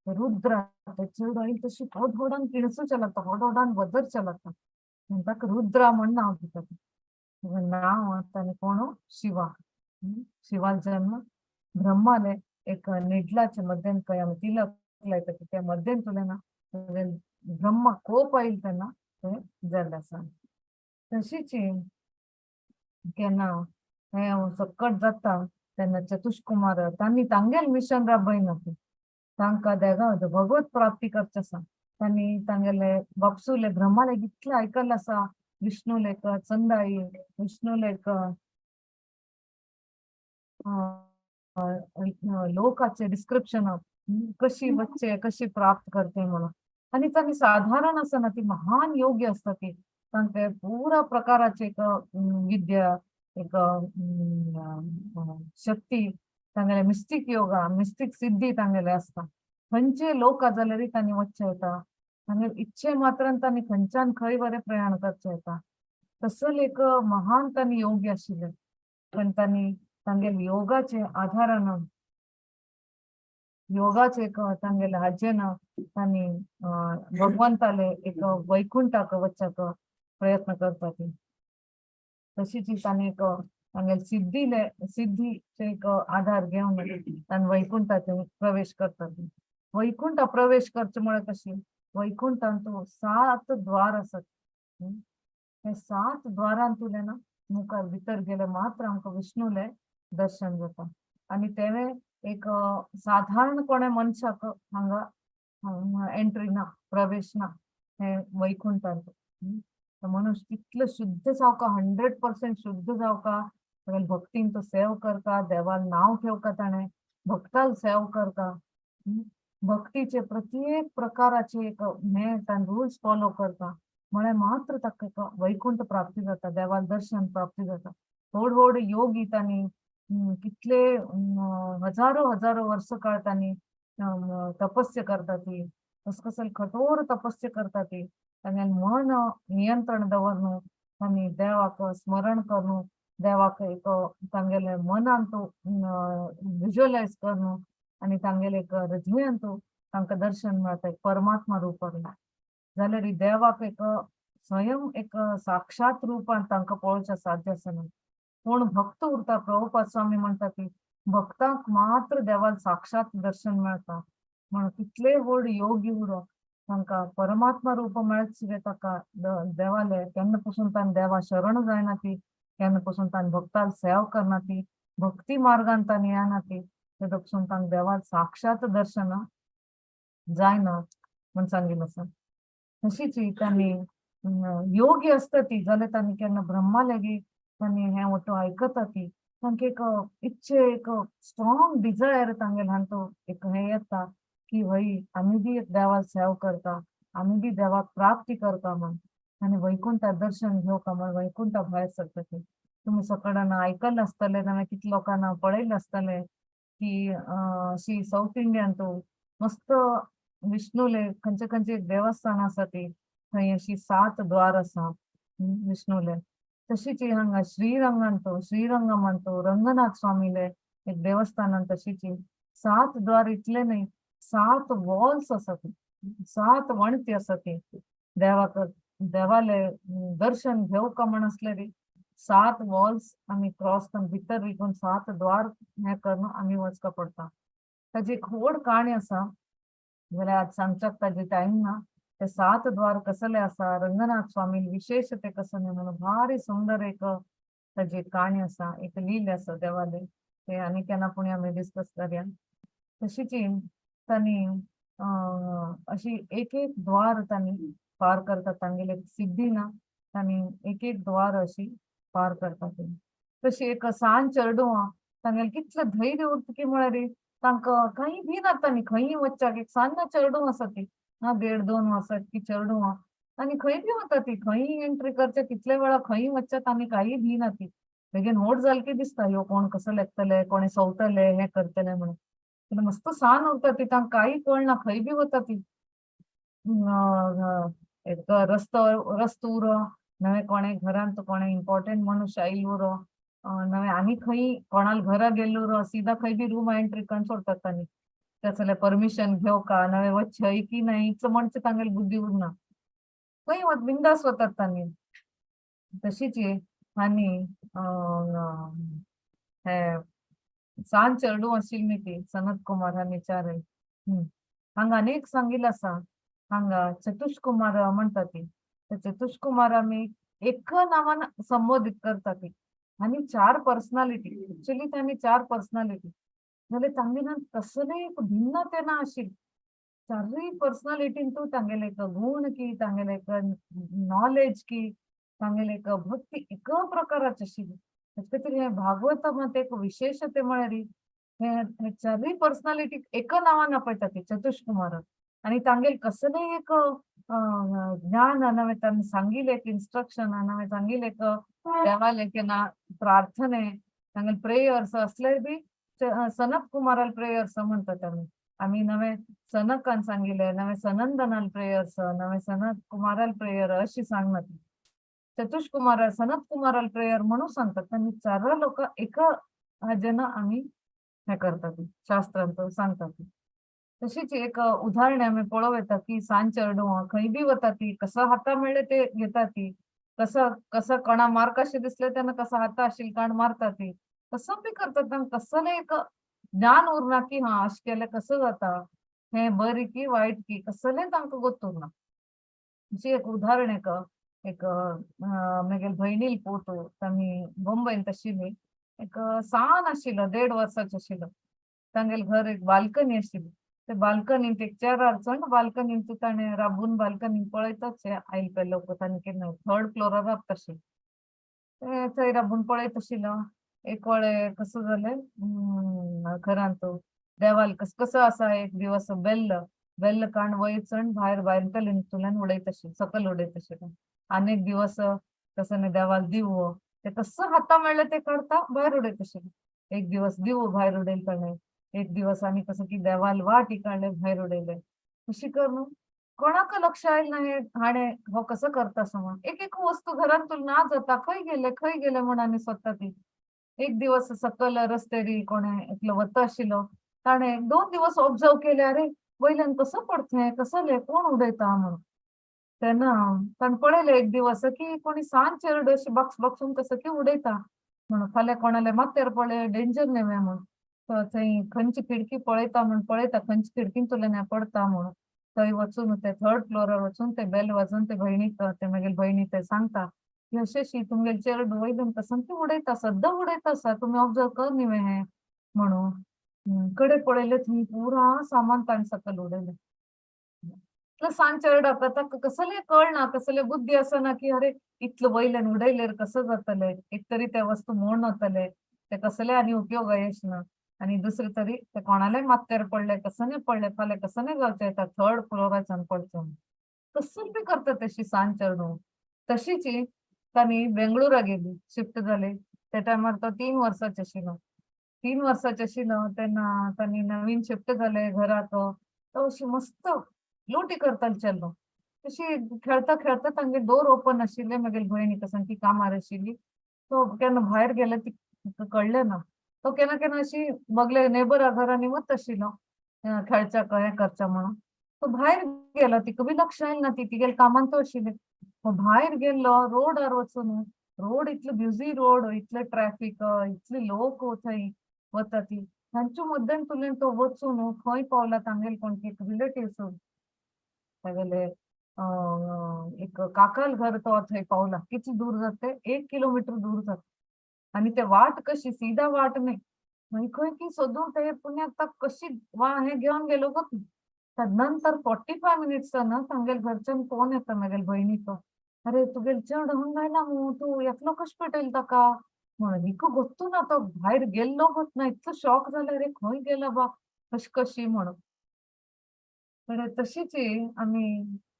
रुद्र. ते चेरडो आयल तशी व्हड व्हडान किणसूच्या लागता, व्हड व्हडान वदरच्या लागता. ताका रुद्रा म्हण नांव दितात. नांव आनी कोण शिवा. शिवा जन्म ब्रह्माले एक निडलाचे मध्यान खंय आमी तिलक लायता की त्या मध्यान तुलें ना ब्रह्मा कोप आयल तेन्ना तें जाल्लें आसा. तशीच केन्ना हें सकट जाता तेन्ना चतुष्कुमार तांणी तांगेल मिशन राबयना ती तांकां देगा भगवत प्राप्ती करचें आसा. तांणी तांगेले बापसूले ब्रह्माले इतलें आयकल्लें आसा, विष्णूले चंदाई, विष्णूले लोकाचे डिस्क्रिप्शन कशी वच्चे कशी प्राप्त करते म्हणून. आनी तांणी साधारण आसना ती महान योगी आसता ती तांकां पुरा प्रकाराचे एक विद्या, एक शक्ती तांगेले मिस्टीक योगा, मिस्टीक सिद्धी तांगेले आसता. खंयचे लोक जाल्यारय तांणी वच्चें येता, तांगेले इच्छे मात्रान तांणी खंयच्यान खंय बरें प्रयाण करचें येता. तसले एक महान तांणी योगी आशिल्ले. पण तांणी तांगेले योगाचे आधारान, योगाचे एक तांगेले हाजेन तांणी भगवंताले एक वैकुंठाक वच्चाक प्रयत्न करता ती. तशीच तांणी एक तांगेले सिद्धीले सिद्धीचे एक आधार घेवन तांणी वैकुंठाचे प्रवेश करता ती. वैकुंठा प्रवेश करचे म्हळ्यार कशी वैकुंठांत 7 द्वार आसात. हे 7 द्वारांतुले ना मुखार भितर गेले मात्र आमकां विष्णूले दर्शन जाता. आनी तेवे एक साधारणपणे मनशाक हांगा एंट्री ना, प्रवेश ना हे वैकुंठांत. मनुष्य तितले शुद्ध जावका, 100% शुद्ध जावका, भक्तीन तो सेव करता, देवाल नांव ठेवका, ताणें भक्ताल सेव करता, भक्तीचे प्रत्येक प्रकाराचे एक हे ताणें रूल्स फॉलो करता म्हळ्यार मात्र ताका वैकुंठ प्राप्ती जाता, देवाल दर्शन प्राप्ती जाता. व्हड व्हड योगी तांणी कितले हजारो हजारो वर्स काळ तांणी तपस्या करता ती, कस कसल कठोर तपस्या करता ती. तांगेलें मन नियंत्रण दवरनु तांणी देवाक स्मरण करनु, देवाक एक तांगेले मनांत विज्युअलायज करनु आनी तांगेले एक हृदयांत तांकां दर्शन मेळटा एक परमात्मा रूपान. जाल्यार देवाक एक स्वयं एक साक्षात रूपान तांकां पळोवचें साध्य आसना. पूण भक्त उरता. प्रभुपाद स्वामी म्हणटा की भक्तांक मात्र देवाक साक्षात दर्शन मेळटा. म्हणून कितले व्हड योगी उरो तांकां परमात्मा रूप मेळत सुद्दां ताका देवाले केन्ना पसून तांणी देवा शरण जायना ती, केन्ना पसून तांणी भक्ताल सेवा करना ती, भक्ती मार्गान तांणी येना ती, तेन्ना पसून तांकां देवाक साक्षात दर्शन जायना म्हूण सांगिल्लें आसा. तशीच तांणी योगी आसता ती जाल्यार तांणी केन्ना ब्रह्मा लागीं तांणी हें ओटो आयकता ती तांकां एक इच्छे एक स्ट्रॉंग डिजायर तांगेले हांतो एक हें येता की वय आमी बी एक देवाक सेवा करता, आमी बी देवाक प्राप्ती करता म्हण आनी वैकुंठा दर्शन घेवका म्हण वैकुंठा भायर सरता ती. तुमी सगळ्यांना आयकल्लें आसतलें नाल्यार कितले लोकांना पळयलें आसतलें की अशी सावथ इंडियान तो मस्त विष्णुले खंयचे खंयचे एक देवस्थान आसा ती थंय अशी 7 द्वार आसा विष्णुले. तशीच ही हांगा श्रीरंगान तो श्रीरंगमान तो रंगनाथ स्वामीले एक देवस्थानान तशीच ही 7 द्वार इतले न्हय 7 वॉल्स आसा ती, 7 वणती आसा ती. देवाक देवाले दर्शन घेवका म्हण आसले ती 7 वॉल्स आमी क्रॉस करून भितर रिगून 7 द्वार हें करून आमी वचका पडटा. ताजी एक व्हड काणी आसा जाल्यार आज सांगच्याक ताजी टायम ना. ते 7 द्वार कसले आसा रंगनाथ स्वामी विशेष ते कसले म्हणून भारी सुंदर एक ताजी काणी आसा, एक लील आसा देवाले, ते आनी केन्ना पुणी आमी डिस्कस करया. तशीच तांणी अशी एक एक द्वार तांणी पार करतात, तांगेले सिद्धी ना तांणी एक एक द्वार अशी पार करतात. तशी एक सान चेडूं तांगेले कितलें धैर्य उरता की म्हळ्यार तांकां कांय भी नाता न्ही खंय वचच्याक. एक सान चेडूं आसा ती 1.5-2 वर्सां चेडूं आनी खंय बी वता ती, खंय एंट्री करचे कितले वेळा खंय वचच्याक आनी कांय भी ना ती. बेगीन व्हड जाल की दिसता ह्यो कोण कसो लेखतले कोणें सोवतले हें करतले म्हणून. पूण मस्त सान उरता ती, तांकां कांय कळना खंय बी वता ती. एक रस्तो रस्तो उरो नवे कोणे घरांत कोणे इम्पॉर्टंट मनुष्य आयिल्लो उरो नवे आनी खंय कोणाल घरा गेल्लो उरो सीधा खंय बी रूम एंट्री करून सोडटात तांणी. त्या परमिशन घेवका नवे वचय की नाही इतलो म्हणचे तांगेली बुद्धी उरना, खंय वत बिंदास वतात तांणी. तशीच आनी हे सान चेडूं आशिल्ली ती सनत कुमार हांणी चारय. हांगा अनेक सांगिल्लें आसा. हांगा चतुष्कुमार म्हणटा ती, त्या चतुष्कुमार आमी एक नांवान संबोधीत करता ती. आनी 4 पर्सनालिटी एक्चुअली तांणी 4 पर्सनालिटी जाल्यार तांगेल्यान कसलें एक भिन्नते ना आशिल्ली. 4 पर्सनालिटीन तूं तांगेले एक गुण की तांगेले एक नॉलेज की तांगेले एक भक्ती एक प्रकाराची आशिल्ली. ताचे खातीर हें भागवत मात एक विशेशते म्हळ्यार हे 4 पर्सनालिटी एका नांवान आपयता ती चतुष्कुमार. आनी तांगेले कसलें एक ज्ञान नवें तांणी सांगिल्लें एक इन्स्ट्रक्शन नवें सांगिल्लें एक देवालें केन्ना प्रार्थने तांगेले प्रेयर्स असले बी सनत कुमाराल प्रेयर्स म्हणटात आमी. आमी नवें सनकान सांगिल्लें नवें सनंदनाल प्रेयर्स नवें सनत कुमाराल प्रेयर अशी सांगना ती. चतुष्कुमार सनत कुमाराल प्रेयर म्हणून सांगतात. आनी 4 लोक एका हाजेन आमी हें करतात शास्त्रांत सांगतात. तशीच एक उदाहरण आमी पळोवं येता की सान चेडूं खंय बी वता ती कसो हाता मेळ्ळे ते घेता ती, कसो कसो कोणा मारकाशें दिसलें तेन्ना कसो हाता आशिल्ले काण मारता ती, कसो बी करता. तांकां कसलें एक ज्ञान उरना की हा अशें केल्यार कसो जाता, हें बरें की वायट की कसलें तांकां गोत उरना. अशी एक उदाहरण एक एक म्हगेले भयणील पूत तांणी बॉम्बेंत आशिल्ली, एक सान आशिल्लो 1.5 वर्साचो आशिल्लो. तांगेले घर एक बाल्कनी आशिल्ली, ते बाल्कनींत एक चेरार चड बाल्कनींत ताणें राबून बाल्कनींत पळयताच आयल पे लोक ताणें केन्ना 3rd फ्लोरार राबता आशिल्ले, ते थंय राबून पळयत आशिल्लो. एक वेळे कसो जालें घरांत देवाल कसो कसो आसा एक दिवस बेल्ल बेल्ल काण वयर चड भायर भायर तुल्यान उडयत आशिल्लें सकयल उडयत आशिल्लें. आनी एक दिवस कसो न्ही देवाल दिवो ते कसो हाता मेळ्ळें ते काडटा भायर उडयत आशिल्लें. एक दिवस दिवो भायर उडयले ताणें, एक दिवस आनी कसो की देवाल वाटी काडले भायर उडयले. अशी करून कोणाक लक्ष आयलें ना हे हाणें हो कसो करता समज. एक एक वस्तू घरांत ना जाता खंय गेले खंय गेले म्हण आनी सोदता ती. एक दिवस सकयल रस्त्यार कोणें एकलो वता आशिल्लो ताणें 2 दिवस ऑब्जर्व केले, अरे वयल्यान कसो पडटा कसले कोण उडयता म्हणून. तेन्ना ताणें पळयलें एक दिवस की कोणी सान चेरडूं अशें बॉक्स बॉक्सून कसो की उडयता म्हणून. फाल्यां कोणाले माथ्यार पळय डेंजर न्हय म्हणून थंय खंयची खिडकी पळयता म्हण पळयता खंयची खिडकीन तुल्यान पडता म्हणून. थंय वचून ते 3rd फ्लोरार वचून ते बेल वाजून ते भयणीक ते मागीर भयणी ते सांगता की अशें अशी तुमगेले चेरडूं वयल्यान सामकें उडयता सद्दां उडयता आसा तुमी ऑब्जर्व कर न्ही हें म्हणून. कडे पळयलें थंय पुरा सामान ताणें सकयल उडयलें. इतलो सान चेरडाक ताका कसलें कळना, कसलें बुद्धी आसना की अरे इतलो वयल्यान उडयल्यार कसो जातलें, एक तरी ते वस्तू मोडून वतले, ते कसले आनी उपयोग येश ना, आनी दुसरे तरी ते कोणाले माथ्यार पडले, कसने पडले, फाल्यां कसने जावचें, येता थर्ड फ्लोराच्यान पडचें, कसली बी करता तशी सान चेडूं. तशीच तांणी बेंगळुरा गेली, शिफ्ट जाले. त्या टायमार तो 3 वर्सांचे आशिल्लो. 3 वर्सांचे आशिल्लो तेन्ना तांणी नवीन शिफ्ट जाले घराक. तो अशी मस्त लोटी करतालो चेडो. तशी खेळता खेळता तांगे डोर ओपन आशिल्ले, मागीर भयणीक सामकी कामार आशिल्ली. तो केन्ना भायर गेले ती कळ्ळें ना. तो केन्ना केन्ना अशी बगले नेबरा घरांनी वत आशिल्लो खेळच्याक हें करच्या म्हणून. तो भायर गेलो, तिका बी लक्ष आयलें ना, ती तिगेले कामांत तो आशिल्ले. तो भायर गेल्लो रोडार वचून, रोड इतलो बिजी रोड, इतले ट्रॅफिक, इतले लोक थंय वता ती, तांच्या मद्यान तुल्यान तो वचून खंय पावला, तांगेले कोण एक रिलेटिव्स तागेले एक काकाल घर, तो थंय पावला. कितले दूर जाता, 1 किलोमीटर दूर जाता. आनी ते वाट कशी सीधा वाट न्ही, खंय खंय ती सोदून ते पुण्याक ताका कशी वा हें घेवन गेलो गो. नंतर 45 मिनिट्सान तांगेले घरच्यान फोन येता मागेले भयणीक, अरे तुगेले चेडो हांगा आयला मू, तूं एकलो कशें पेटयलो ताका म्हणून. हिका गोत्तू ना, तो भायर गेल्लो गोत ना, इतलो शॉक जालो, अरे खंय गेला बा, अशें कशी म्हणून. तर तशीच आमी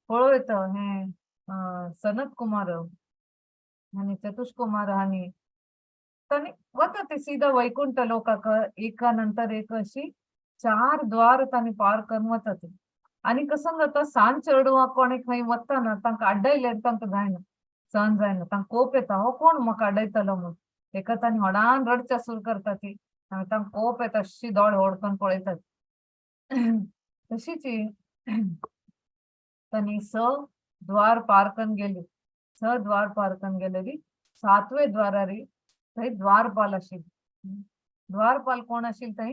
पळयता हें सनत कुमार आनी चतुष कुमार हांणी तांणी वता ते सीधा वैकुंठ लोकाक, एका नंतर एक अशी 4 द्वार तांणी पार करून वता ते. आनी कसो जाता, सान चेडवां कोणे खंय वता ना, तांकां आड्डयल्यार तांकां जायना, सहन जायना, तांकां कोप येता, हो कोण म्हाका आड्डयतलो म्हूण. एका तांणी व्हडान रडच्या सुरू करता ती, आनी तांकां कोप येता, अशी दोळे व्हड करून पळयतात. तशीच तांणी 6 द्वार पार करून गेली. 6 द्वार पार करून गेलेली, 7वे द्वारारी थंय द्वारपाल आशिल्ली. द्वारपाल कोण आशिल्ले थंय,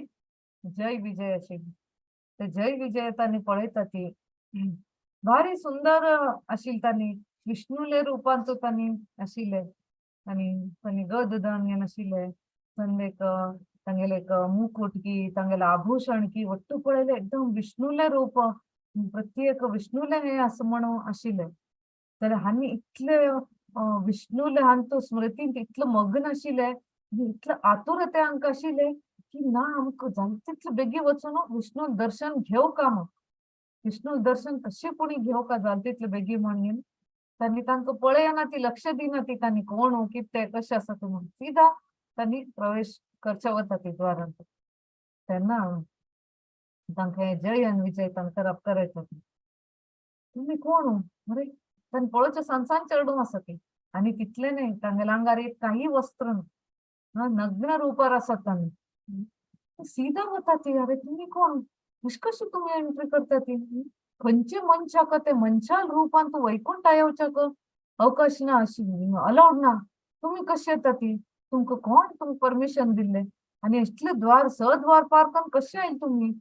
जय विजय आशिल्ली. ते जय विजय तांणी पळयता ती भारी सुंदर आशिल्ली. तांणी विष्णुले रूपांत तांणी आशिल्ले, आनी तांणी गद धान्य आशिल्ले, तांगेक तांगेले एक मुकुट की, तांगेले आभूषण की, वट्टू पळयले एकदम विष्णुले रूप, प्रत्येक विष्णुले हे असं म्हणून आशिल्ले. जाल्यार हांणी इतले विष्णुले हांतू स्मृतींत इतलो मग्न आशिल्ले, इतले आतुरते हांकां आशिल्ले की ना आमकां जाता तितले बेगीन वचून विष्णू दर्शन घेवं का म्हूण, विष्णू दर्शन कशें पुणी घेवं का जाता तितले बेगीन म्हणून. तांणी तांकां पळयना ती, लक्ष दिना ती, तांणी कोण कितें कशें आसा तें म्हणून. सीधा तांणी प्रवेश करचे वता ती द्वारांत. तेन्ना तांकां जय आनी विजय तांकां रप येता, तुमी कोण अरे, तांणी पळोवचें सान चेडूं आसा ती, आनी तितलें न्हय तांगेल्या आंगार एक काही वस्त्र ना, नग्न रूपार आसात तांणी. सीधा वता ती, अरे तुमी कोण, अशें कशी तुमी एंट्री करता ती, खंयचे मनशाक ते मनशाल रूपान तूं वैकुंठा येवच्याक अवकाश ना, अशी अलावड ना, तुमी कशें येता ती, तुमकां कोण तुमकां परमिशन दिल्लें, आनी इतले द्वार 6 द्वार पार करून कशें आयले तुमी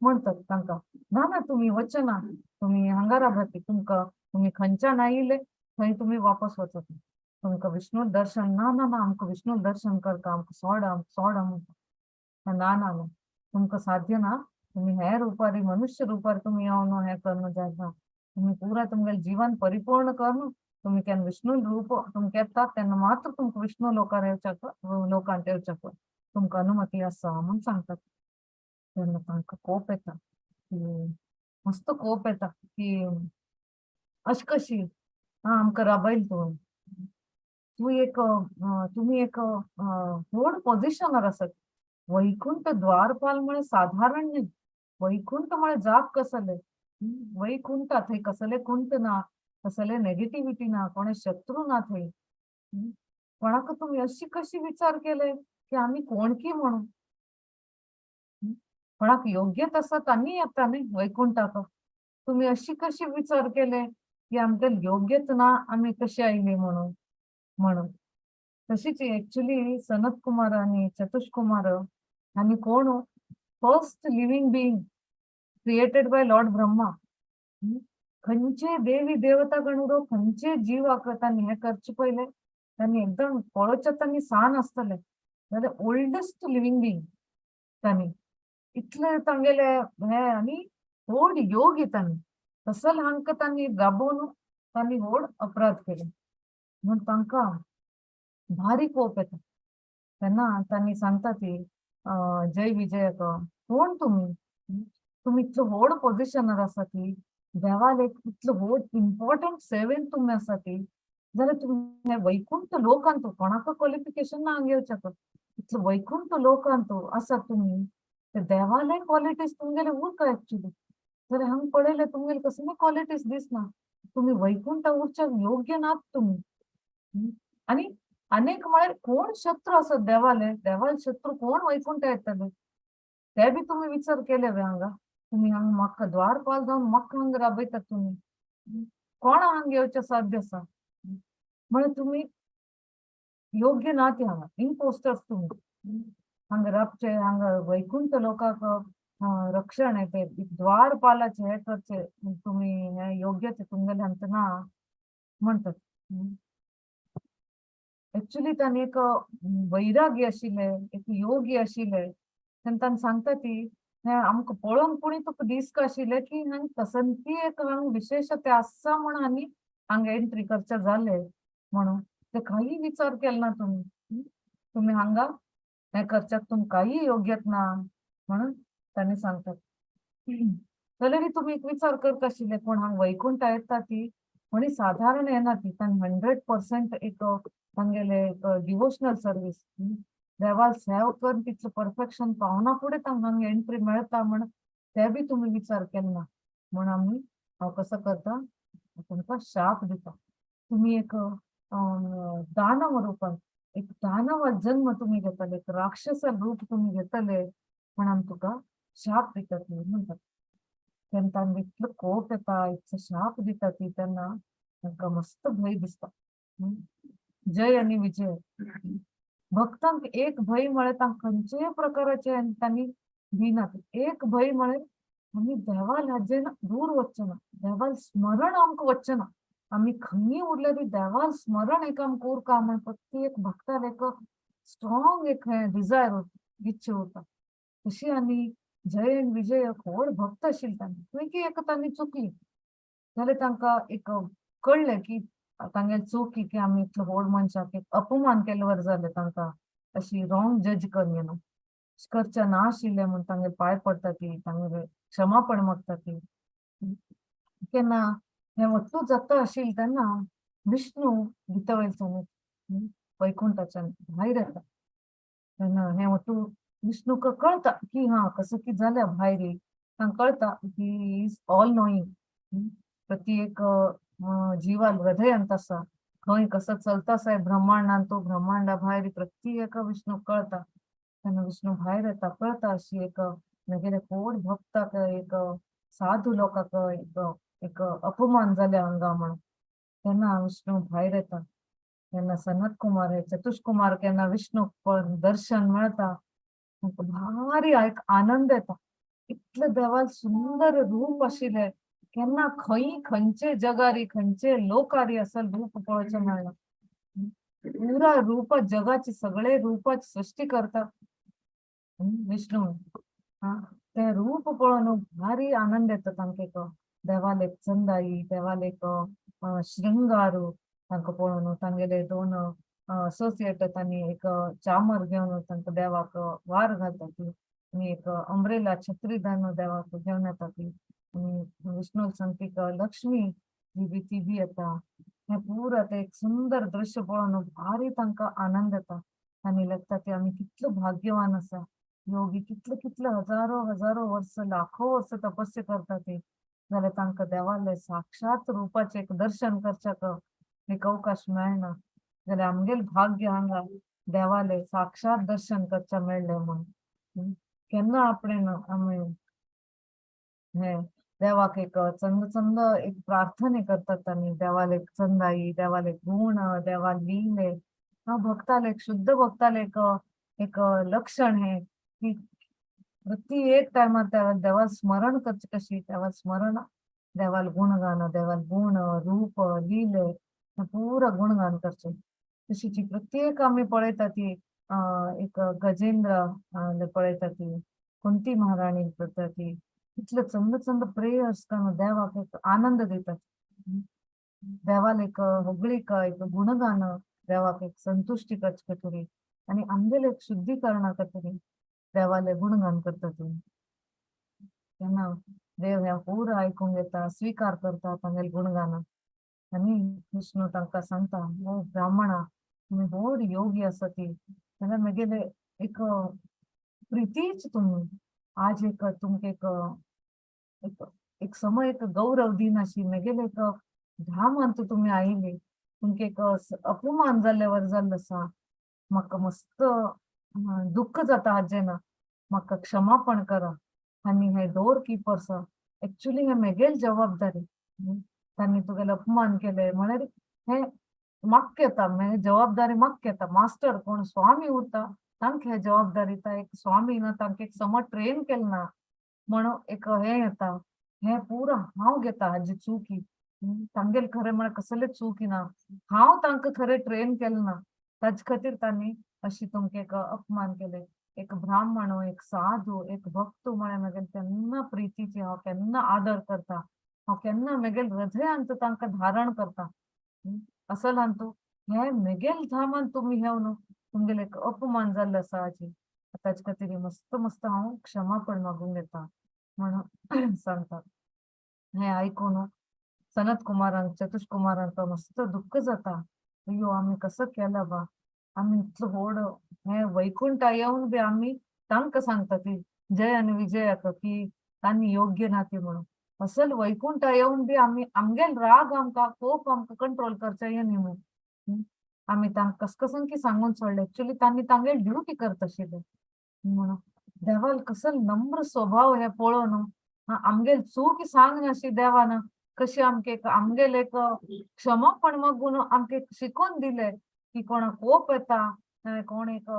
म्हणतात तांकां. ना ना तुमी वचना, तुमी हांगा राबात, तुमकां तुमी खंयच्यान आयिल्ले थंय तुमी वापस वचत, तुमकां विष्णू दर्शन ना ना ना, आमकां विष्णू दर्शन करता, आमकां सोडा, आमकां सोडा म्हणटा. ना ना ना, तुमकां साध्य ना, तुमी हे रूपारी मनुष्य रूपार तुमी येवन हें करून जायना, तुमी पुरा तुमगेलें जीवन परिपूर्ण करून तुमी केन्ना विष्णू रूप तुमकां येता तेन्ना मात्र तुमकां विष्णू लोकार येवच्याक, लोकांत येवच्याक तुमकां अनुमती आसा म्हूण सांगतात. तेन्ना तांकां कोप येता, की मस्त कोप येता की अशें कशी आं आमकां राबयल तूं, तूं एक तुमी एक व्हड पोजिशनार आसात. वैकुंठ द्वारपाल म्हळ्यार साधारण न्ही, वैकुंठ म्हळ्यार जाग कसले, वैकुंठ थंय कसले कुंठ ना, कसले नेगेटिव्हिटी ना, कोणे शत्रू ना थंय, कोणाक तुमी अशी कशी विचार केले की आमी कोण की म्हणून, कोणाक योग्य तसो तांणी येता न्ही वैकुंठाक, तुमी अशी कशी विचार केले की आमकां योग्यच ना, आमी कशी आयली म्हणून म्हणून. तशीच एक्चुअली सनत कुमार आनी चतुष कुमार आनी कोण first living being created by Lord Brahma. खंयचे देवी देवता गणुरो खंयचे जीवाक तांणी हें करचे पयलें तांणी एकदम पळोवच्या तांणी सान आसतले, जाल्यार ओल्डस्ट लिव्हिंग बीइंग तांणी इतले तांगेले हे आनी व्हड योगी तांणी. तसल हांकां तांणी राबोवन तांणी व्हड अपराध केले म्हूण तांकां भारी कोप येता. तेन्ना तांणी सांगता ती जय विजयक, कोण तुमी, तुमी इतलो व्हड पोजिशनार आसा ती, देवाक एक इतलो व्हड इम्पॉर्टंट सेवेन तुमी आसा ती, जाल्यार तुमी वैकुंठ लोकांत कोणाक क्वॉलिफिकेशन ना हांगा येवच्याक, इतलो वैकुंठ लोकांत आसा तुमी, ते देवाले क्वॉलिटीज तुमगेले उरका एक्चुली, जाल्यार हांगा पळयलें तुमगेले कसले क्वॉलिटीज दिसना, तुमी वैकुंठ उरच्याक योग्य नात तुमी. आनी अनेक म्हळ्यार कोण शत्रू आसत देवाले, देवाले शत्रू कोण वैकुंठ येतले ते बी तुमी विचार केले वे हांगा, तुमी हांगा म्हाका द्वारपाल जावन म्हाका हांगा राबयतात तुमी, कोण हांगा येवचें साध्य आसा, म्हळ्यार तुमी योग्य ना ती हांगा, इम्पोस्टर्स तुमी, हांगा राबचे हांगा वैकुंठ लोकांक रक्षण येते द्वारपालाचे हे करचे तुमी हे योग्य ते तुमगेले हांगा ना म्हणटात. एक्चुली तांणी एक वैरागी आशिल्ले, एक योगी आशिल्ले, तेन्ना तांणी सांगता ती हें आमकां पळोवन पुणी तुका दिसता आशिल्लें की हांगा कसंती एक हांगा विशेश ते आसा म्हूण आनी हांगा एंट्री करचें जालें म्हणून ते काही विचार केलो ना तुमी, तुमी हांगा हें करच्याक तुमकां कांय योग्यत ना म्हणून तांणी सांगतात. जाल्यार तुमी एक विचार करता आशिल्ले कोण हांगा वैकुंठा येता ती कोणी साधारण येना ती, तांणी 100% एक तांगेले एक डिवोशनल सर्वीस देवाक सेव करून तितलें परफेक्शन पावना फुडें तांकां हांगा एंट्री मेळटा म्हण ते बी तुमी विचार केलो ना म्हण आमी हांव कसो करता तुमकां शाप दिता, तुमी एक दानव रुपान एक दानव जन्म तुमी घेतले, एक राक्षस रूप तुमी घेतले म्हण आमी तुका शाप दिता ती म्हणटात. तेन्ना तांकां इतलो कोप येता, इतलो शाप दिता ती, तेन्ना तांकां मस्त भंय दिसता. जय आनी विजय भक्तांक एक भंय म्हळ्यार तांकां खंयचेय प्रकाराचे तांणी भिनात, एक भंय म्हळ्यार आमी देवाल हाजेन दूर वचचें ना, देवाल स्मरण आमकां वचचें ना, आमी खंय उरले ती देवाल स्मरण एक आमकां उरका म्हण प्रत्येक भक्ताक एक स्ट्रॉंग एक डिजायर इच्छा उरता. तशी आनी जय आनी विजय व्हड भक्त आशिल्ले तांणी, खंय एक तांणी चुकली जाल्यार तांकां एक कळ्ळें की तांगेली चूक की आमी इतलो व्हड मनशाक एक अपमान केल्यावर जालें तांकां, अशी रॉंग जज कर न्हू करचें ना आशिल्लें म्हूण तांगेले पांय पडटा ती, तांगेले क्षमापण मागता ती. केन्ना हें वट्टू जाता आशिल्लें तेन्ना विष्णू भितर वयल्यान वैकुंठाच्यान भायर येता, तेन्ना हें वट्टू विष्णूक कळटा की हा कसं कितें जालें भायर, तांकां कळटा की is all knowing, प्रत्येक जिवाल हृदयांत आसा, खंय कसो चलता आसा ब्रह्मांडान तो ब्रह्मांडा भायर प्रत्येक विष्णू कळटा. तेन्ना विष्णू भायर येता, कळटा अशी एक मागीर कोण भक्ताक एक साधू लोकांक एक एक अपमान जाले हांगा म्हण तेन्ना विष्णू भायर येता. तेन्ना सनत कुमार हे चतुष्कुमार केन्ना विष्णू दर्शन मेळटा, भारी एक आनंद येता, इतलें देवाक सुंदर रूप आशिल्लें, केन्ना खंय खंयचे जगारी खंयचे लोकारी असं रूप पळोवचें मेळना, पुरा रूप जगाची सगळे रूपाची सृष्टी करता विष्णू, ते रूप पळोवन भारी आनंद येता तांकां, देवाल एक चंदाई, देवाल एक शृंगारू तांकां पळोवन, तांगेले दोन असोसिएट तांणी एक चामर घेवन तांकां देवाक वार घालता ती, आनी एक अंब्रेला छत्री दान देवाक घेवन येता ती, आनी विष्णू सांगतीक लक्ष्मी जी बी ती बी येता, हें पुरा तें एक सुंदर दृश्य पळोवन भारी तांकां आनंद येता. आनी लागता की आमी कितलो भाग्यवान आसा, योगी कितले कितले हजारो हजारो वर्स लाखो वर्स तपस्या करता ती, जाल्यार तांकां देवाले साक्षात रुपाचें एक दर्शन करच्याक एक अवकाश मेळना, जाल्यार आमगेलें भाग्य हांगा देवाले साक्षात दर्शन करचें मेळ्ळें म्हूण. केन्ना आपणें आमी हे देवाक एक चंद चंद एक प्रार्थना करतात आमी, देवाले चंदाई, देवाले गुण, देवाले लीले, भक्ताले एक शुद्ध भक्ताले एक एक लक्षण हे की प्रत्येक टायमार देवा स्मरण करचें कशी, देवा स्मरण, देवाल गुणगान, देवाल गुण रूप लीले पुरा गुणगान करचें. तशीच प्रत्येक आमी पळयता ती एक गजेंद्र पळयता ती, कुंती महाराणी पळयता ती, इतले चंद चंद प्रेयर्स करून देवाक एक आनंद दितात. देवाक एक होगळीक एक गुणगान, देवाक एक संतुश्टी करचे खातीर आनी आमगेले एक शुद्धीकरणा खातीर देवाले गुणगान करतात. तेन्ना देव ह्या पूरा आयकूंक येता, स्विकार करता तांगेले गुणगान. आनी विष्णू तांकां सांगता, ओ ब्राह्मणा, तुमी व्हड योगी आसा ती, जाल्यार म्हगेले एक प्रितीच तुमी आज एक तुमकां एक एक एक समय एक गौरव दिनाशी म्हगेले एक धामांत तुमी आयिल्ली, तुमकां एक अपमान जाल्ले वर जाल्लो आसा, म्हाका मस्त दुःख जाता हाजें ना, म्हाका क्षमापण करा. आनी हे डोर किपर्स एक्चुली हे म्हगेली जबाबदारी, तांणी तुगेले अपमान केले म्हळ्यार हे म्हाका येता, म्हगे जबाबदारी म्हाका येता. मास्टर कोण स्वामी उरता तांकां हे जबाबदारी येता, एक स्वामी ना तांकां एक समज ट्रेन केलें ना म्हणून एक हें येता, हें पुरा हांव घेता हाजी चुकी. तांगेले खरें म्हळ्यार कसलेच चुकी ना, हांव तांकां खरें ट्रेन केलें ना, ताजे खातीर तांणी अशी तुमकां एक अपमान केले. एक ब्राह्मण, एक साधू, एक भक्त म्हळ्यार म्हगेले केन्ना प्रितीची हांव केन्ना आदर करता, हांव केन्ना म्हगेले हृदयांत तांकां धारण करता. असलांत हे म्हगेले धामान तुमी येवन तुमगेले एक अपमान जाल्लो आसा हाजी, ताजे खातीर मस्त मस्त हांव क्षमापण मागूंक येता म्हणून सांगता. हें आयकून सनत कुमारांक चतुष्कुमारांक मस्त दुःख जाता, अय्यो आमी कसो केला बा, आमी इतलो व्हड हें वैकुंठा येवन बी आमी तांकां सांगता ती जय आनी विजयाक की तांणी योग्य ना ती म्हणून. असल वैकुंठा येवन बी आमी आमगेल राग आमकां कोप आमकां कंट्रोल करचें ये न्ही म्हणून आमी तांकां कसकसन की सांगून सोडलें. एक्चुली तांणी तांगेल ड्युटी करता आशिल्ले म्हणून देवाल कसल नम्र स्वभाव हे पळोवन आमगेल चूक सांग नाशी देवान कशी आमकां एक आमगेल एक क्षमापण मागून आमकां शिकोवन दिले की कोणाक कोप येता, कोण एक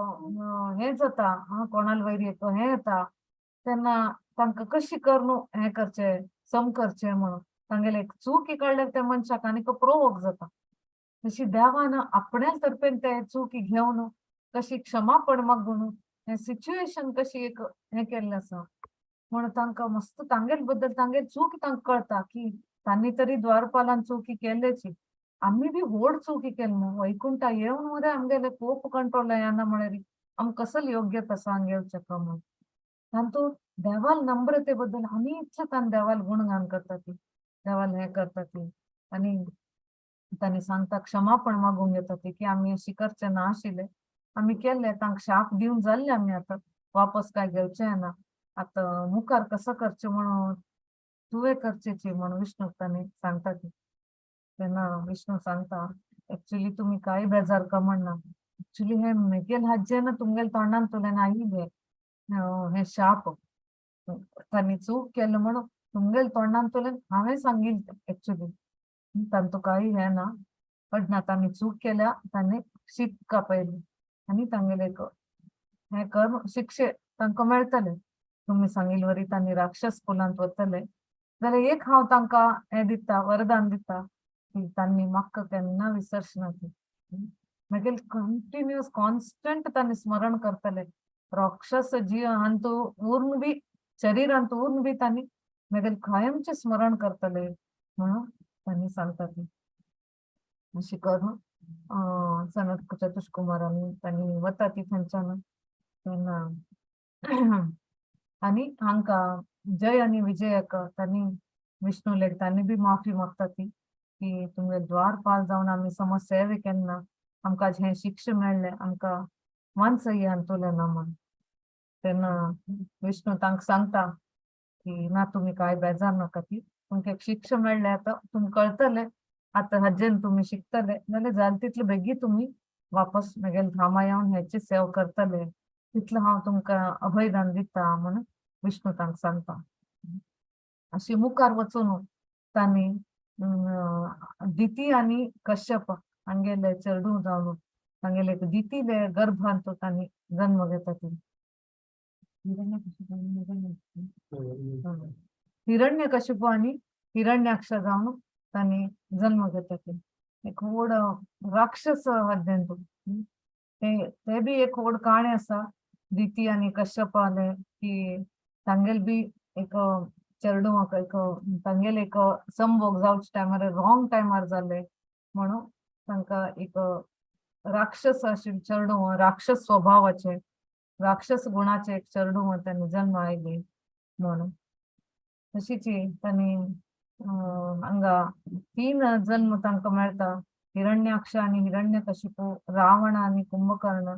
हें जाता, कोणाल वयर एक हें येता तेन्ना तांकां कशी करून हें करचें सम करचें म्हणून तांगेले एक चुकी काडल्यार त्या मनशाक आनीक प्रोवोक जाता. तशी देवान आपण्याच तर्फेन ते चुकी घेवन कशी क्षमापण मागून हें सिच्युएशन कशी एक हें केल्लें आसा म्हणून तांकां मस्त तांगेल बद्दल तांगेल चूक तांकां कळटा की तांणी तरी द्वारपालान चुकी केल्ल्याची, आमी बी व्हड चुकी केली न्हू, वैकुंठा येवन मरे आमगेले कोप कंट्रोल येना म्हळ्यार आमकां कसल योग्यता सांग येवचें का म्हणून. तांतूत देवाल नम्रते बद्दल आनी इतलें तांणी देवाल गुणगान करता ती, देवाल हें करता ती आनी तांणी सांगता क्षमापण मागूंक येता ती की आमी अशी करचें ना आशिल्लें, आमी केल्लें, तांकां शाप दिवन जाल्लें, आमी आतां वापस काय घेवचें ना, आतां मुखार कसो करचें म्हणून तुवें करचेची म्हणून विष्णू तांणी सांगता ती. तेन्ना विष्णू सांगता एक्चुली तुमी कांय बेजार का म्हणना, एक्चुली हें म्हगेल हाजें ना तुमगेले तोंडान तुल्यान आयिल्लें हें शाप, तांणी चूक केलें म्हणून तुमगेले तोंडान तुल्यान हांवें सांगिल्लें एक्चुली, तांतू कांय हें ना, बट ना तांणी चूक केल्या, तांणी शिकका पयली आनी तांगेले हें कर्म शिक्षे तांकां मेळटलें, तुमी सांगिल्ले वरी तांणी राक्षस कुलांत वतले जाल्यार एक हांव तांकां हें दिता, वरदान दिता की तांणी म्हाका केन्ना विसरचे ना ती, मागीर कंटिन्युअस कॉन्स्टंट तांणी स्मरण करतले, राक्षस जीव हांतू उरून बी शरीरांत उरून बी तांणी मागीर कायमचें स्मरण करतले म्हणून तांणी सांगता ती. अशी करून सनत चतुष्कुमारांनी तांणी वता ती थंयच्यान तेन्ना आनी हांकां जय आनी विजयाक तांणी विष्णू तांणी बी माफी मागता ती की तुमगे द्वारपाल जावन आमी समज सेवे केन्ना आमकां हें शिक्षा मेळ्ळें, आमकां मानसय हातूंतलें ना म्हण. तेन्ना विष्णू तांकां सांगता की ना तुमी कांय बेजार नाका ती, तुमकां एक शिक्षा मेळ्ळें आतां तुमकां कळटलें, आतां हाजेन तुमी शिकतले जाल्यार जालें तितले बेगीन तुमी वापस म्हगेले धामा येवन हेची सेवा करतले, तितलें हांव तुमकां अभयदान दिता म्हणून विष्णू तांकां सांगता. अशी मुखार वचून तांणी दिती आनी कश्यप हांगेले चेडूं जावन तांगेले दितीले गर्भांत तांणी जन्म घेता ती. हिरण्यकश्यप आनी हिरण्याक्ष जावन तांणी जन्म घेता ती. एक व्हड राक्षस हद्देंत ते बी एक व्हड काणी आसा दिती आनी कश्यपाले की तांगेल बी एक चेडवांक एक तांगेले एक संभोग जावचे टायमार रॉंग टायमार जाले म्हणून तांकां एक राक्षस अशें चेडूं, राक्षस स्वभावाचे, राक्षस गुणाचे एक चेडूं तांणी जन्म आयली म्हणून. तशीच तांणी हांगा 3 जन्म तांकां मेळटा, हिरण्याक्ष आनी हिरण्यकशिपू, रावण आनी कुंभकर्ण,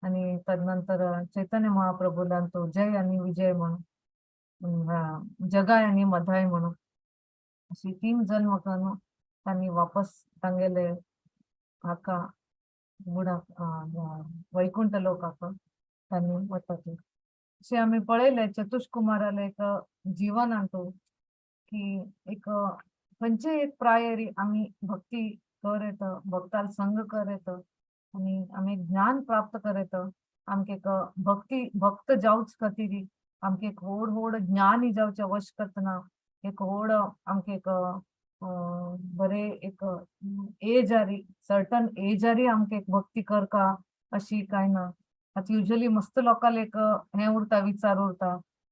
आनी तदनंतर चैतन्य महाप्रभूलान तो जय आनी विजय म्हणून, जगाय आनी मधाय म्हणून, अशी 3 जन्म करून तांणी वापस तांगेले हाका गुणाक वैकुंठ लोकाक तांणी वतात. अशें आमी पळयलें चतुष्कुमाराले एक जिवनांतू की एक खंयचे एक प्रायरी आमी भक्ती कर येता, भक्ताल संग कर येता आनी आमी ज्ञान प्राप्त कर येता. आमकां एक भक्ती भक्त जावच खातीर आमकां एक व्हड व्हड ज्ञानी जावचें आवश्यकता ना, एक व्हड आमकां एक बरें एक एजारी सर्टन एजारी आमकां एक भक्ती करका अशी कांय ना. आतां युजली मस्त लोकांक एक हें उरता, विचार उरता,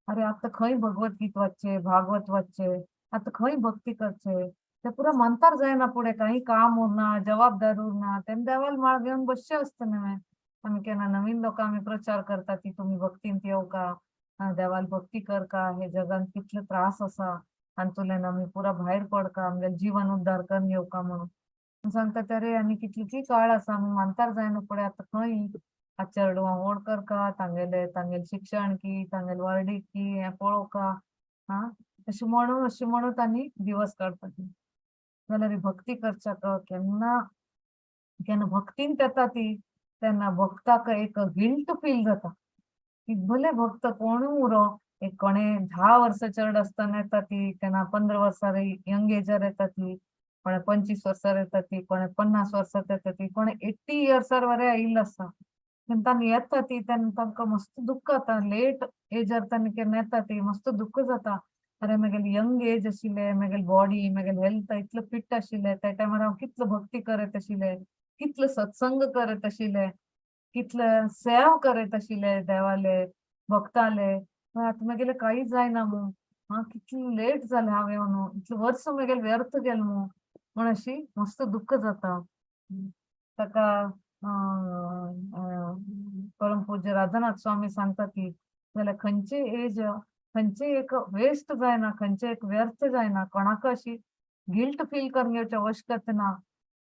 अरे आतां खंय भगवत गीत वाचचें, भागवत वाचचें, आतां खंय भक्ती करचें, ते पुरा मंतार जायना फुडें, काही काम उरना, जबाबदार उरना, तेन्ना देवाल माळ घेवन बसचें आसता न्हय. आमी केन्ना नवीन लोकांक आमी प्रचार करता ती तुमी भक्तीन येवका, देवाल भक्ती करका, हे जगान कितले त्रास आसा हातूंतल्यान आमी पुरा भायर पडका, आमगे जीवन उद्धार करून घेवका म्हणून सांगता. अरे आनी कितली काळ आसा, आमी मानतार जायना फुडें, आतां खंय आतां चेडवां व्हड करका, तांगेले तांगेलें शिक्षण की, तांगेले वर्डीक की, हें पळोवका, आं अशें म्हणून अशें म्हणून तांणी दिवस काडपाचे. जाल्यार भक्ती करच्याक केन्ना केन्ना भक्तीन येता ती तेन्ना भक्ताक एक गिल्ट फील जाता की भले भक्त कोणूय उरो, एक कोणे 10 वर्सां चड आसतना येता ती, केन्ना 15 वर्सां यंग एजार येता ती, कोणे 25 वर्सां येता ती, कोणे 50 वर्सां येता ती, कोणे 80 इयर्सार वरे आयिल्लो आसता. तेन्ना तांणी येता ती तेन्ना तांकां मस्त दुख्ख जाता, लेट एजार तांणी केन्ना येता ती मस्त दुख्ख जाता, अरे म्हगेले यंग एज आशिल्ले, म्हगेले बॉडी, म्हगेले हेल्थ इतलो फिट आशिल्ले, त्या टायमार हांव कितलो भक्ती करत आशिल्ले, कितलो सत्संग करत आशिल्ले, कितले सेव करत आशिल्ले देवाले भक्ताले, आतां म्हगेले कांय जायना मू, आं कितलें लेट जालें हांव येवन, इतलें वर्स म्हगेलें व्यर्थ गेलें मू म्हण अशी मस्त दुख्ख जाता. ताका परम पूज्य राधानाथ स्वामी सांगता की जाल्यार खंयचे एज खंयचे एक वेस्ट जायना, खंयचे एक व्यर्थ जायना, कोणाक अशी गिल्ट फील करून घेवची आवश्यकता ना.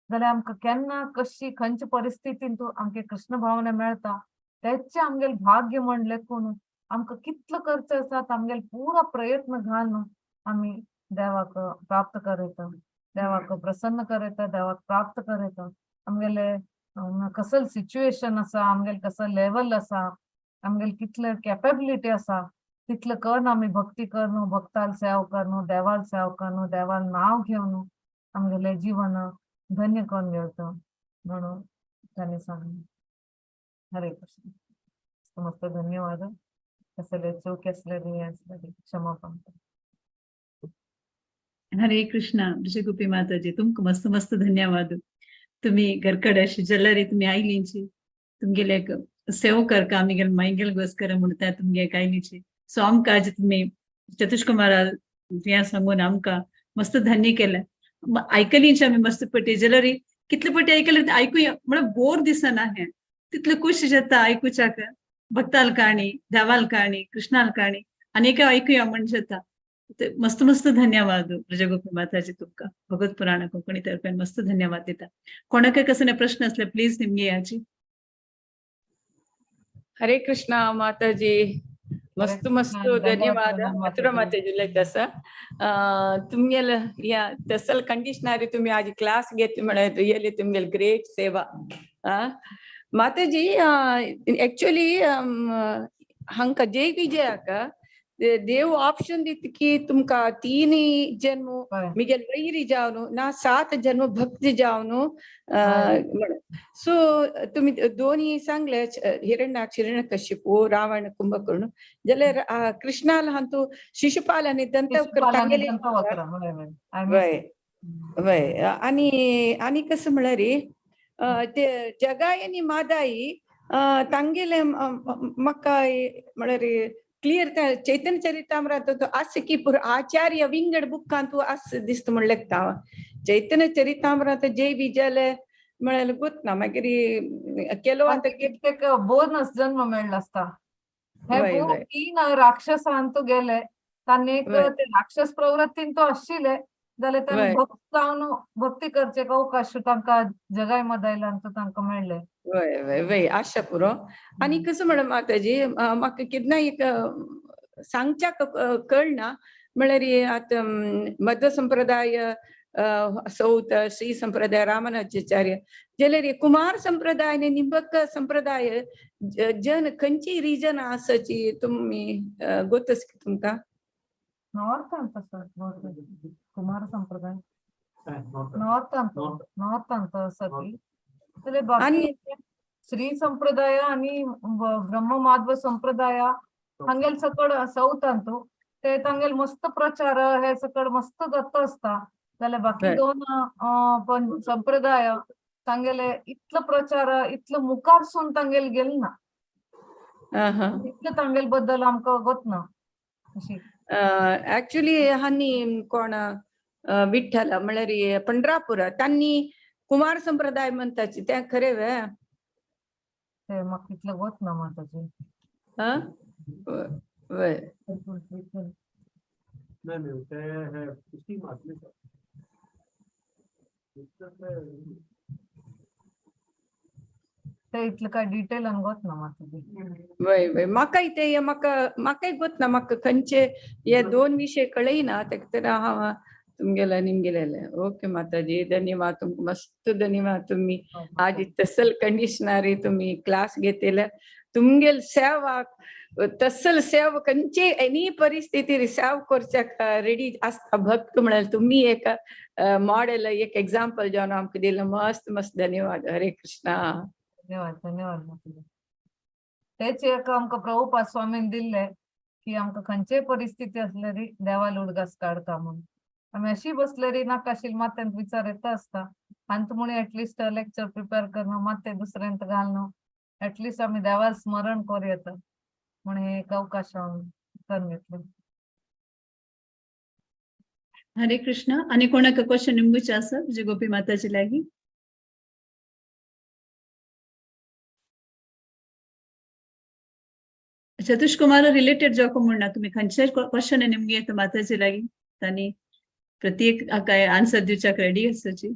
जाल्यार आमकां केन्ना कशी खंयचे परिस्थितीन तूं आमगे कृष्ण भावना मेळटा तेचें आमगेलें भाग्य म्हण लेखून आमकां कितलो खर्च आसा आमगेले पुरा प्रयत्न घालून आमी देवाक प्राप्त करता, देवाक प्रसन्न करता, देवाक प्राप्त करता. आमगेले कसल सिच्युएशन आसा, आमगेले कसल लेवल आसा, आमगेले कितले कॅपेबिलिटी आसा तितले करून आमी भक्ती करून, भक्ताल सेव करून, देवाल सेव करून, देवाल नांव घेवन आमगेले जीवन धन्य करून घेवता म्हणून तांणी सांगलें. हरे कृष्ण. मस्त धन्यवाद. कसले चूक आसल्यार हें आसल्यार क्षमा मागता. हरे कृष्णा. ऋषिगोपी माताजी तुमकां मस्त मस्त धन्यवाद. तुम्ही घरकडे अशी जल्लारी तुम्ही आयलींची तुमगेले सेव करका आमी मायगेल गोस्कर म्हणटा तुमगे आयलीची. सो आमकां आज तुम्ही चतुष्कुमारा हें सांगून आमकां मस्त धन्य केलें. आयकलींची आमी मस्त पटी जाल्यार कितले पटी आयकले आयकुया म्हळ्यार बोर दिसना हें, तितले खुश जाता आयकुच्याक भक्ताल काणी, देवाल काणी, कृष्णाल काणी आनी आयकुया म्हण जाता. मस्त मस्त धन्यवाद ब्रजगोपी माताजी तुमकां भगवत पुराण कोंकणी तर्फेन मस्त धन्यवाद दिता. कोणाकय कसले प्रश्न असले प्लीज निमगे याची. हरे कृष्णा माताजी, मस्त मस्त धन्यवाद. मथुरा माताजी उलयता आसा. तुमगेले ह्या तसल कंडिशनार तुम्ही आज क्लास घेतली म्हळ्यार रियली तुमगेले ग्रेट सेवा. माताजी एक्चुअली हांकां जय विजयाक देव ऑप्शन दित की तुमकां 3 जन्म मिगेल वैरी जावन ना 7 जन्म भक्ती जावन. सो तुमी दोनी सांगले हिरण्याक्ष हिरण्यकशिपू रावण कुंभकर्ण, जाल्यार कृष्णाल हांतू शिशुपाल आनी दंतवक्र तांगेले वय वय. आनी आनी कसं म्हळ्यार ते जगाय आनी मादाई तांगेले म्हाका म्हळ्यार क्लियर त्या चैतन्य चरितामृत तो आस की पुरो आचार्य विंगड बुकांत तूं आस दिसता म्हण लेखता हांव. चैतन्य चरितामृत जे विजले म्हळ्यार गोत ना मागीर केलो आतां कित्येक बोनस जन्म मेळ्ळो आसता. हे वय भो वय तीन राक्षसान तो गेले तांणी एक वय ते राक्षस प्रवृत्तीन तो आशिल्ले जाल्यार तांणी वय भक्त जावन भक्ती करचे अवकाश तांकां जगाय मदायला तो तांकां मेळ्ळे. वय वय वय आशा पुरो. आनी कसं म्हणा माताजी, म्हाका केन्ना एक सांगच्याक कळना म्हळ्यार आतां मध्य संप्रदाय सौत श्री संप्रदाय रामानुजाचार्य जाल्यार कुमार संप्रदाय आनी निंबक संप्रदाय जन खंयची रिजन आसाची तुमी गोतस तुमकां? नॉर्थांत आसा कुमार संप्रदाय नॉर्थांत नॉर्थांत आसा ती. जाल्यार बाकी श्री संप्रदाय आनी ब्रह्म माध्व संप्रदाय हांगेल सकड साऊथांत ते तांगेल मस्त प्रचार हे सकड मस्त जाता आसता. जाल्यार बाकी दोन पण संप्रदाय तांगेले इतलो प्रचार इतलो मुखारसून तांगेल गेल ना, इतले तांगेल बद्दल आमकां गोत ना अशी. ऍक्च्युली हांनी कोण विठ्ठल म्हळ्यार पंढरापूर तांणी कुमार संप्रदाय म्हणताची ते खरे वे? ते म्हाका इतलें गोत ना माताजी. वय ते इतलें काय डिटेलान गोत ना माताजी. वय वय म्हाकाय ते म्हाका म्हाकाय गोत ना, म्हाका खंयचे हे दोन विशय कळयना तेका तर हांव तुमगेले निमगेलेले. ओके माताजी, धन्यवाद तुमकां, मस्त धन्यवाद. तुम्ही आज तसल कंडिशनरी तुम्ही क्लास घेतले, तुमगेल सेवा तसल सेवा खंयचे एनी परिस्थिती सेवा करच्याक रेडी आसता भक्त म्हळ्यार तुम्ही एक मॉडेल एक एग्जाम्पल जावन आमकां दिलें. मस्त मस्त धन्यवाद. हरे कृष्णा. धन्यवाद धन्यवाद माताजी. तेच एक आमकां प्रभुपाद स्वामीन दिल्ले की आमकां खंयचेय परिस्थिती आसल्यारी देवाल उडगास काडता म्हूण. आमी अशी बसलेरी नाका आशिल्ली मात्यांत विचार येता आसता आनी म्हूण एटलिस्ट लेक्चर प्रिपेर करून मात्तें दुसऱ्यांत घालून एटलिस्ट आमी देवाल स्मरण करूं येता म्हूण हे एक अवकाश हांव करून घेतले. हरे कृष्ण. आनी कोणाक क्वेश्चन निमगुचे आसा जे गोपी माताजी लागी? चतुष्कुमार रिलेटेड जो म्हणना तुम्ही खंयचे क्वेश्चन निमगे येता माताजी लागी तांणी प्रत्येक काय आन्सर दिवच्याक रेडी आसाची.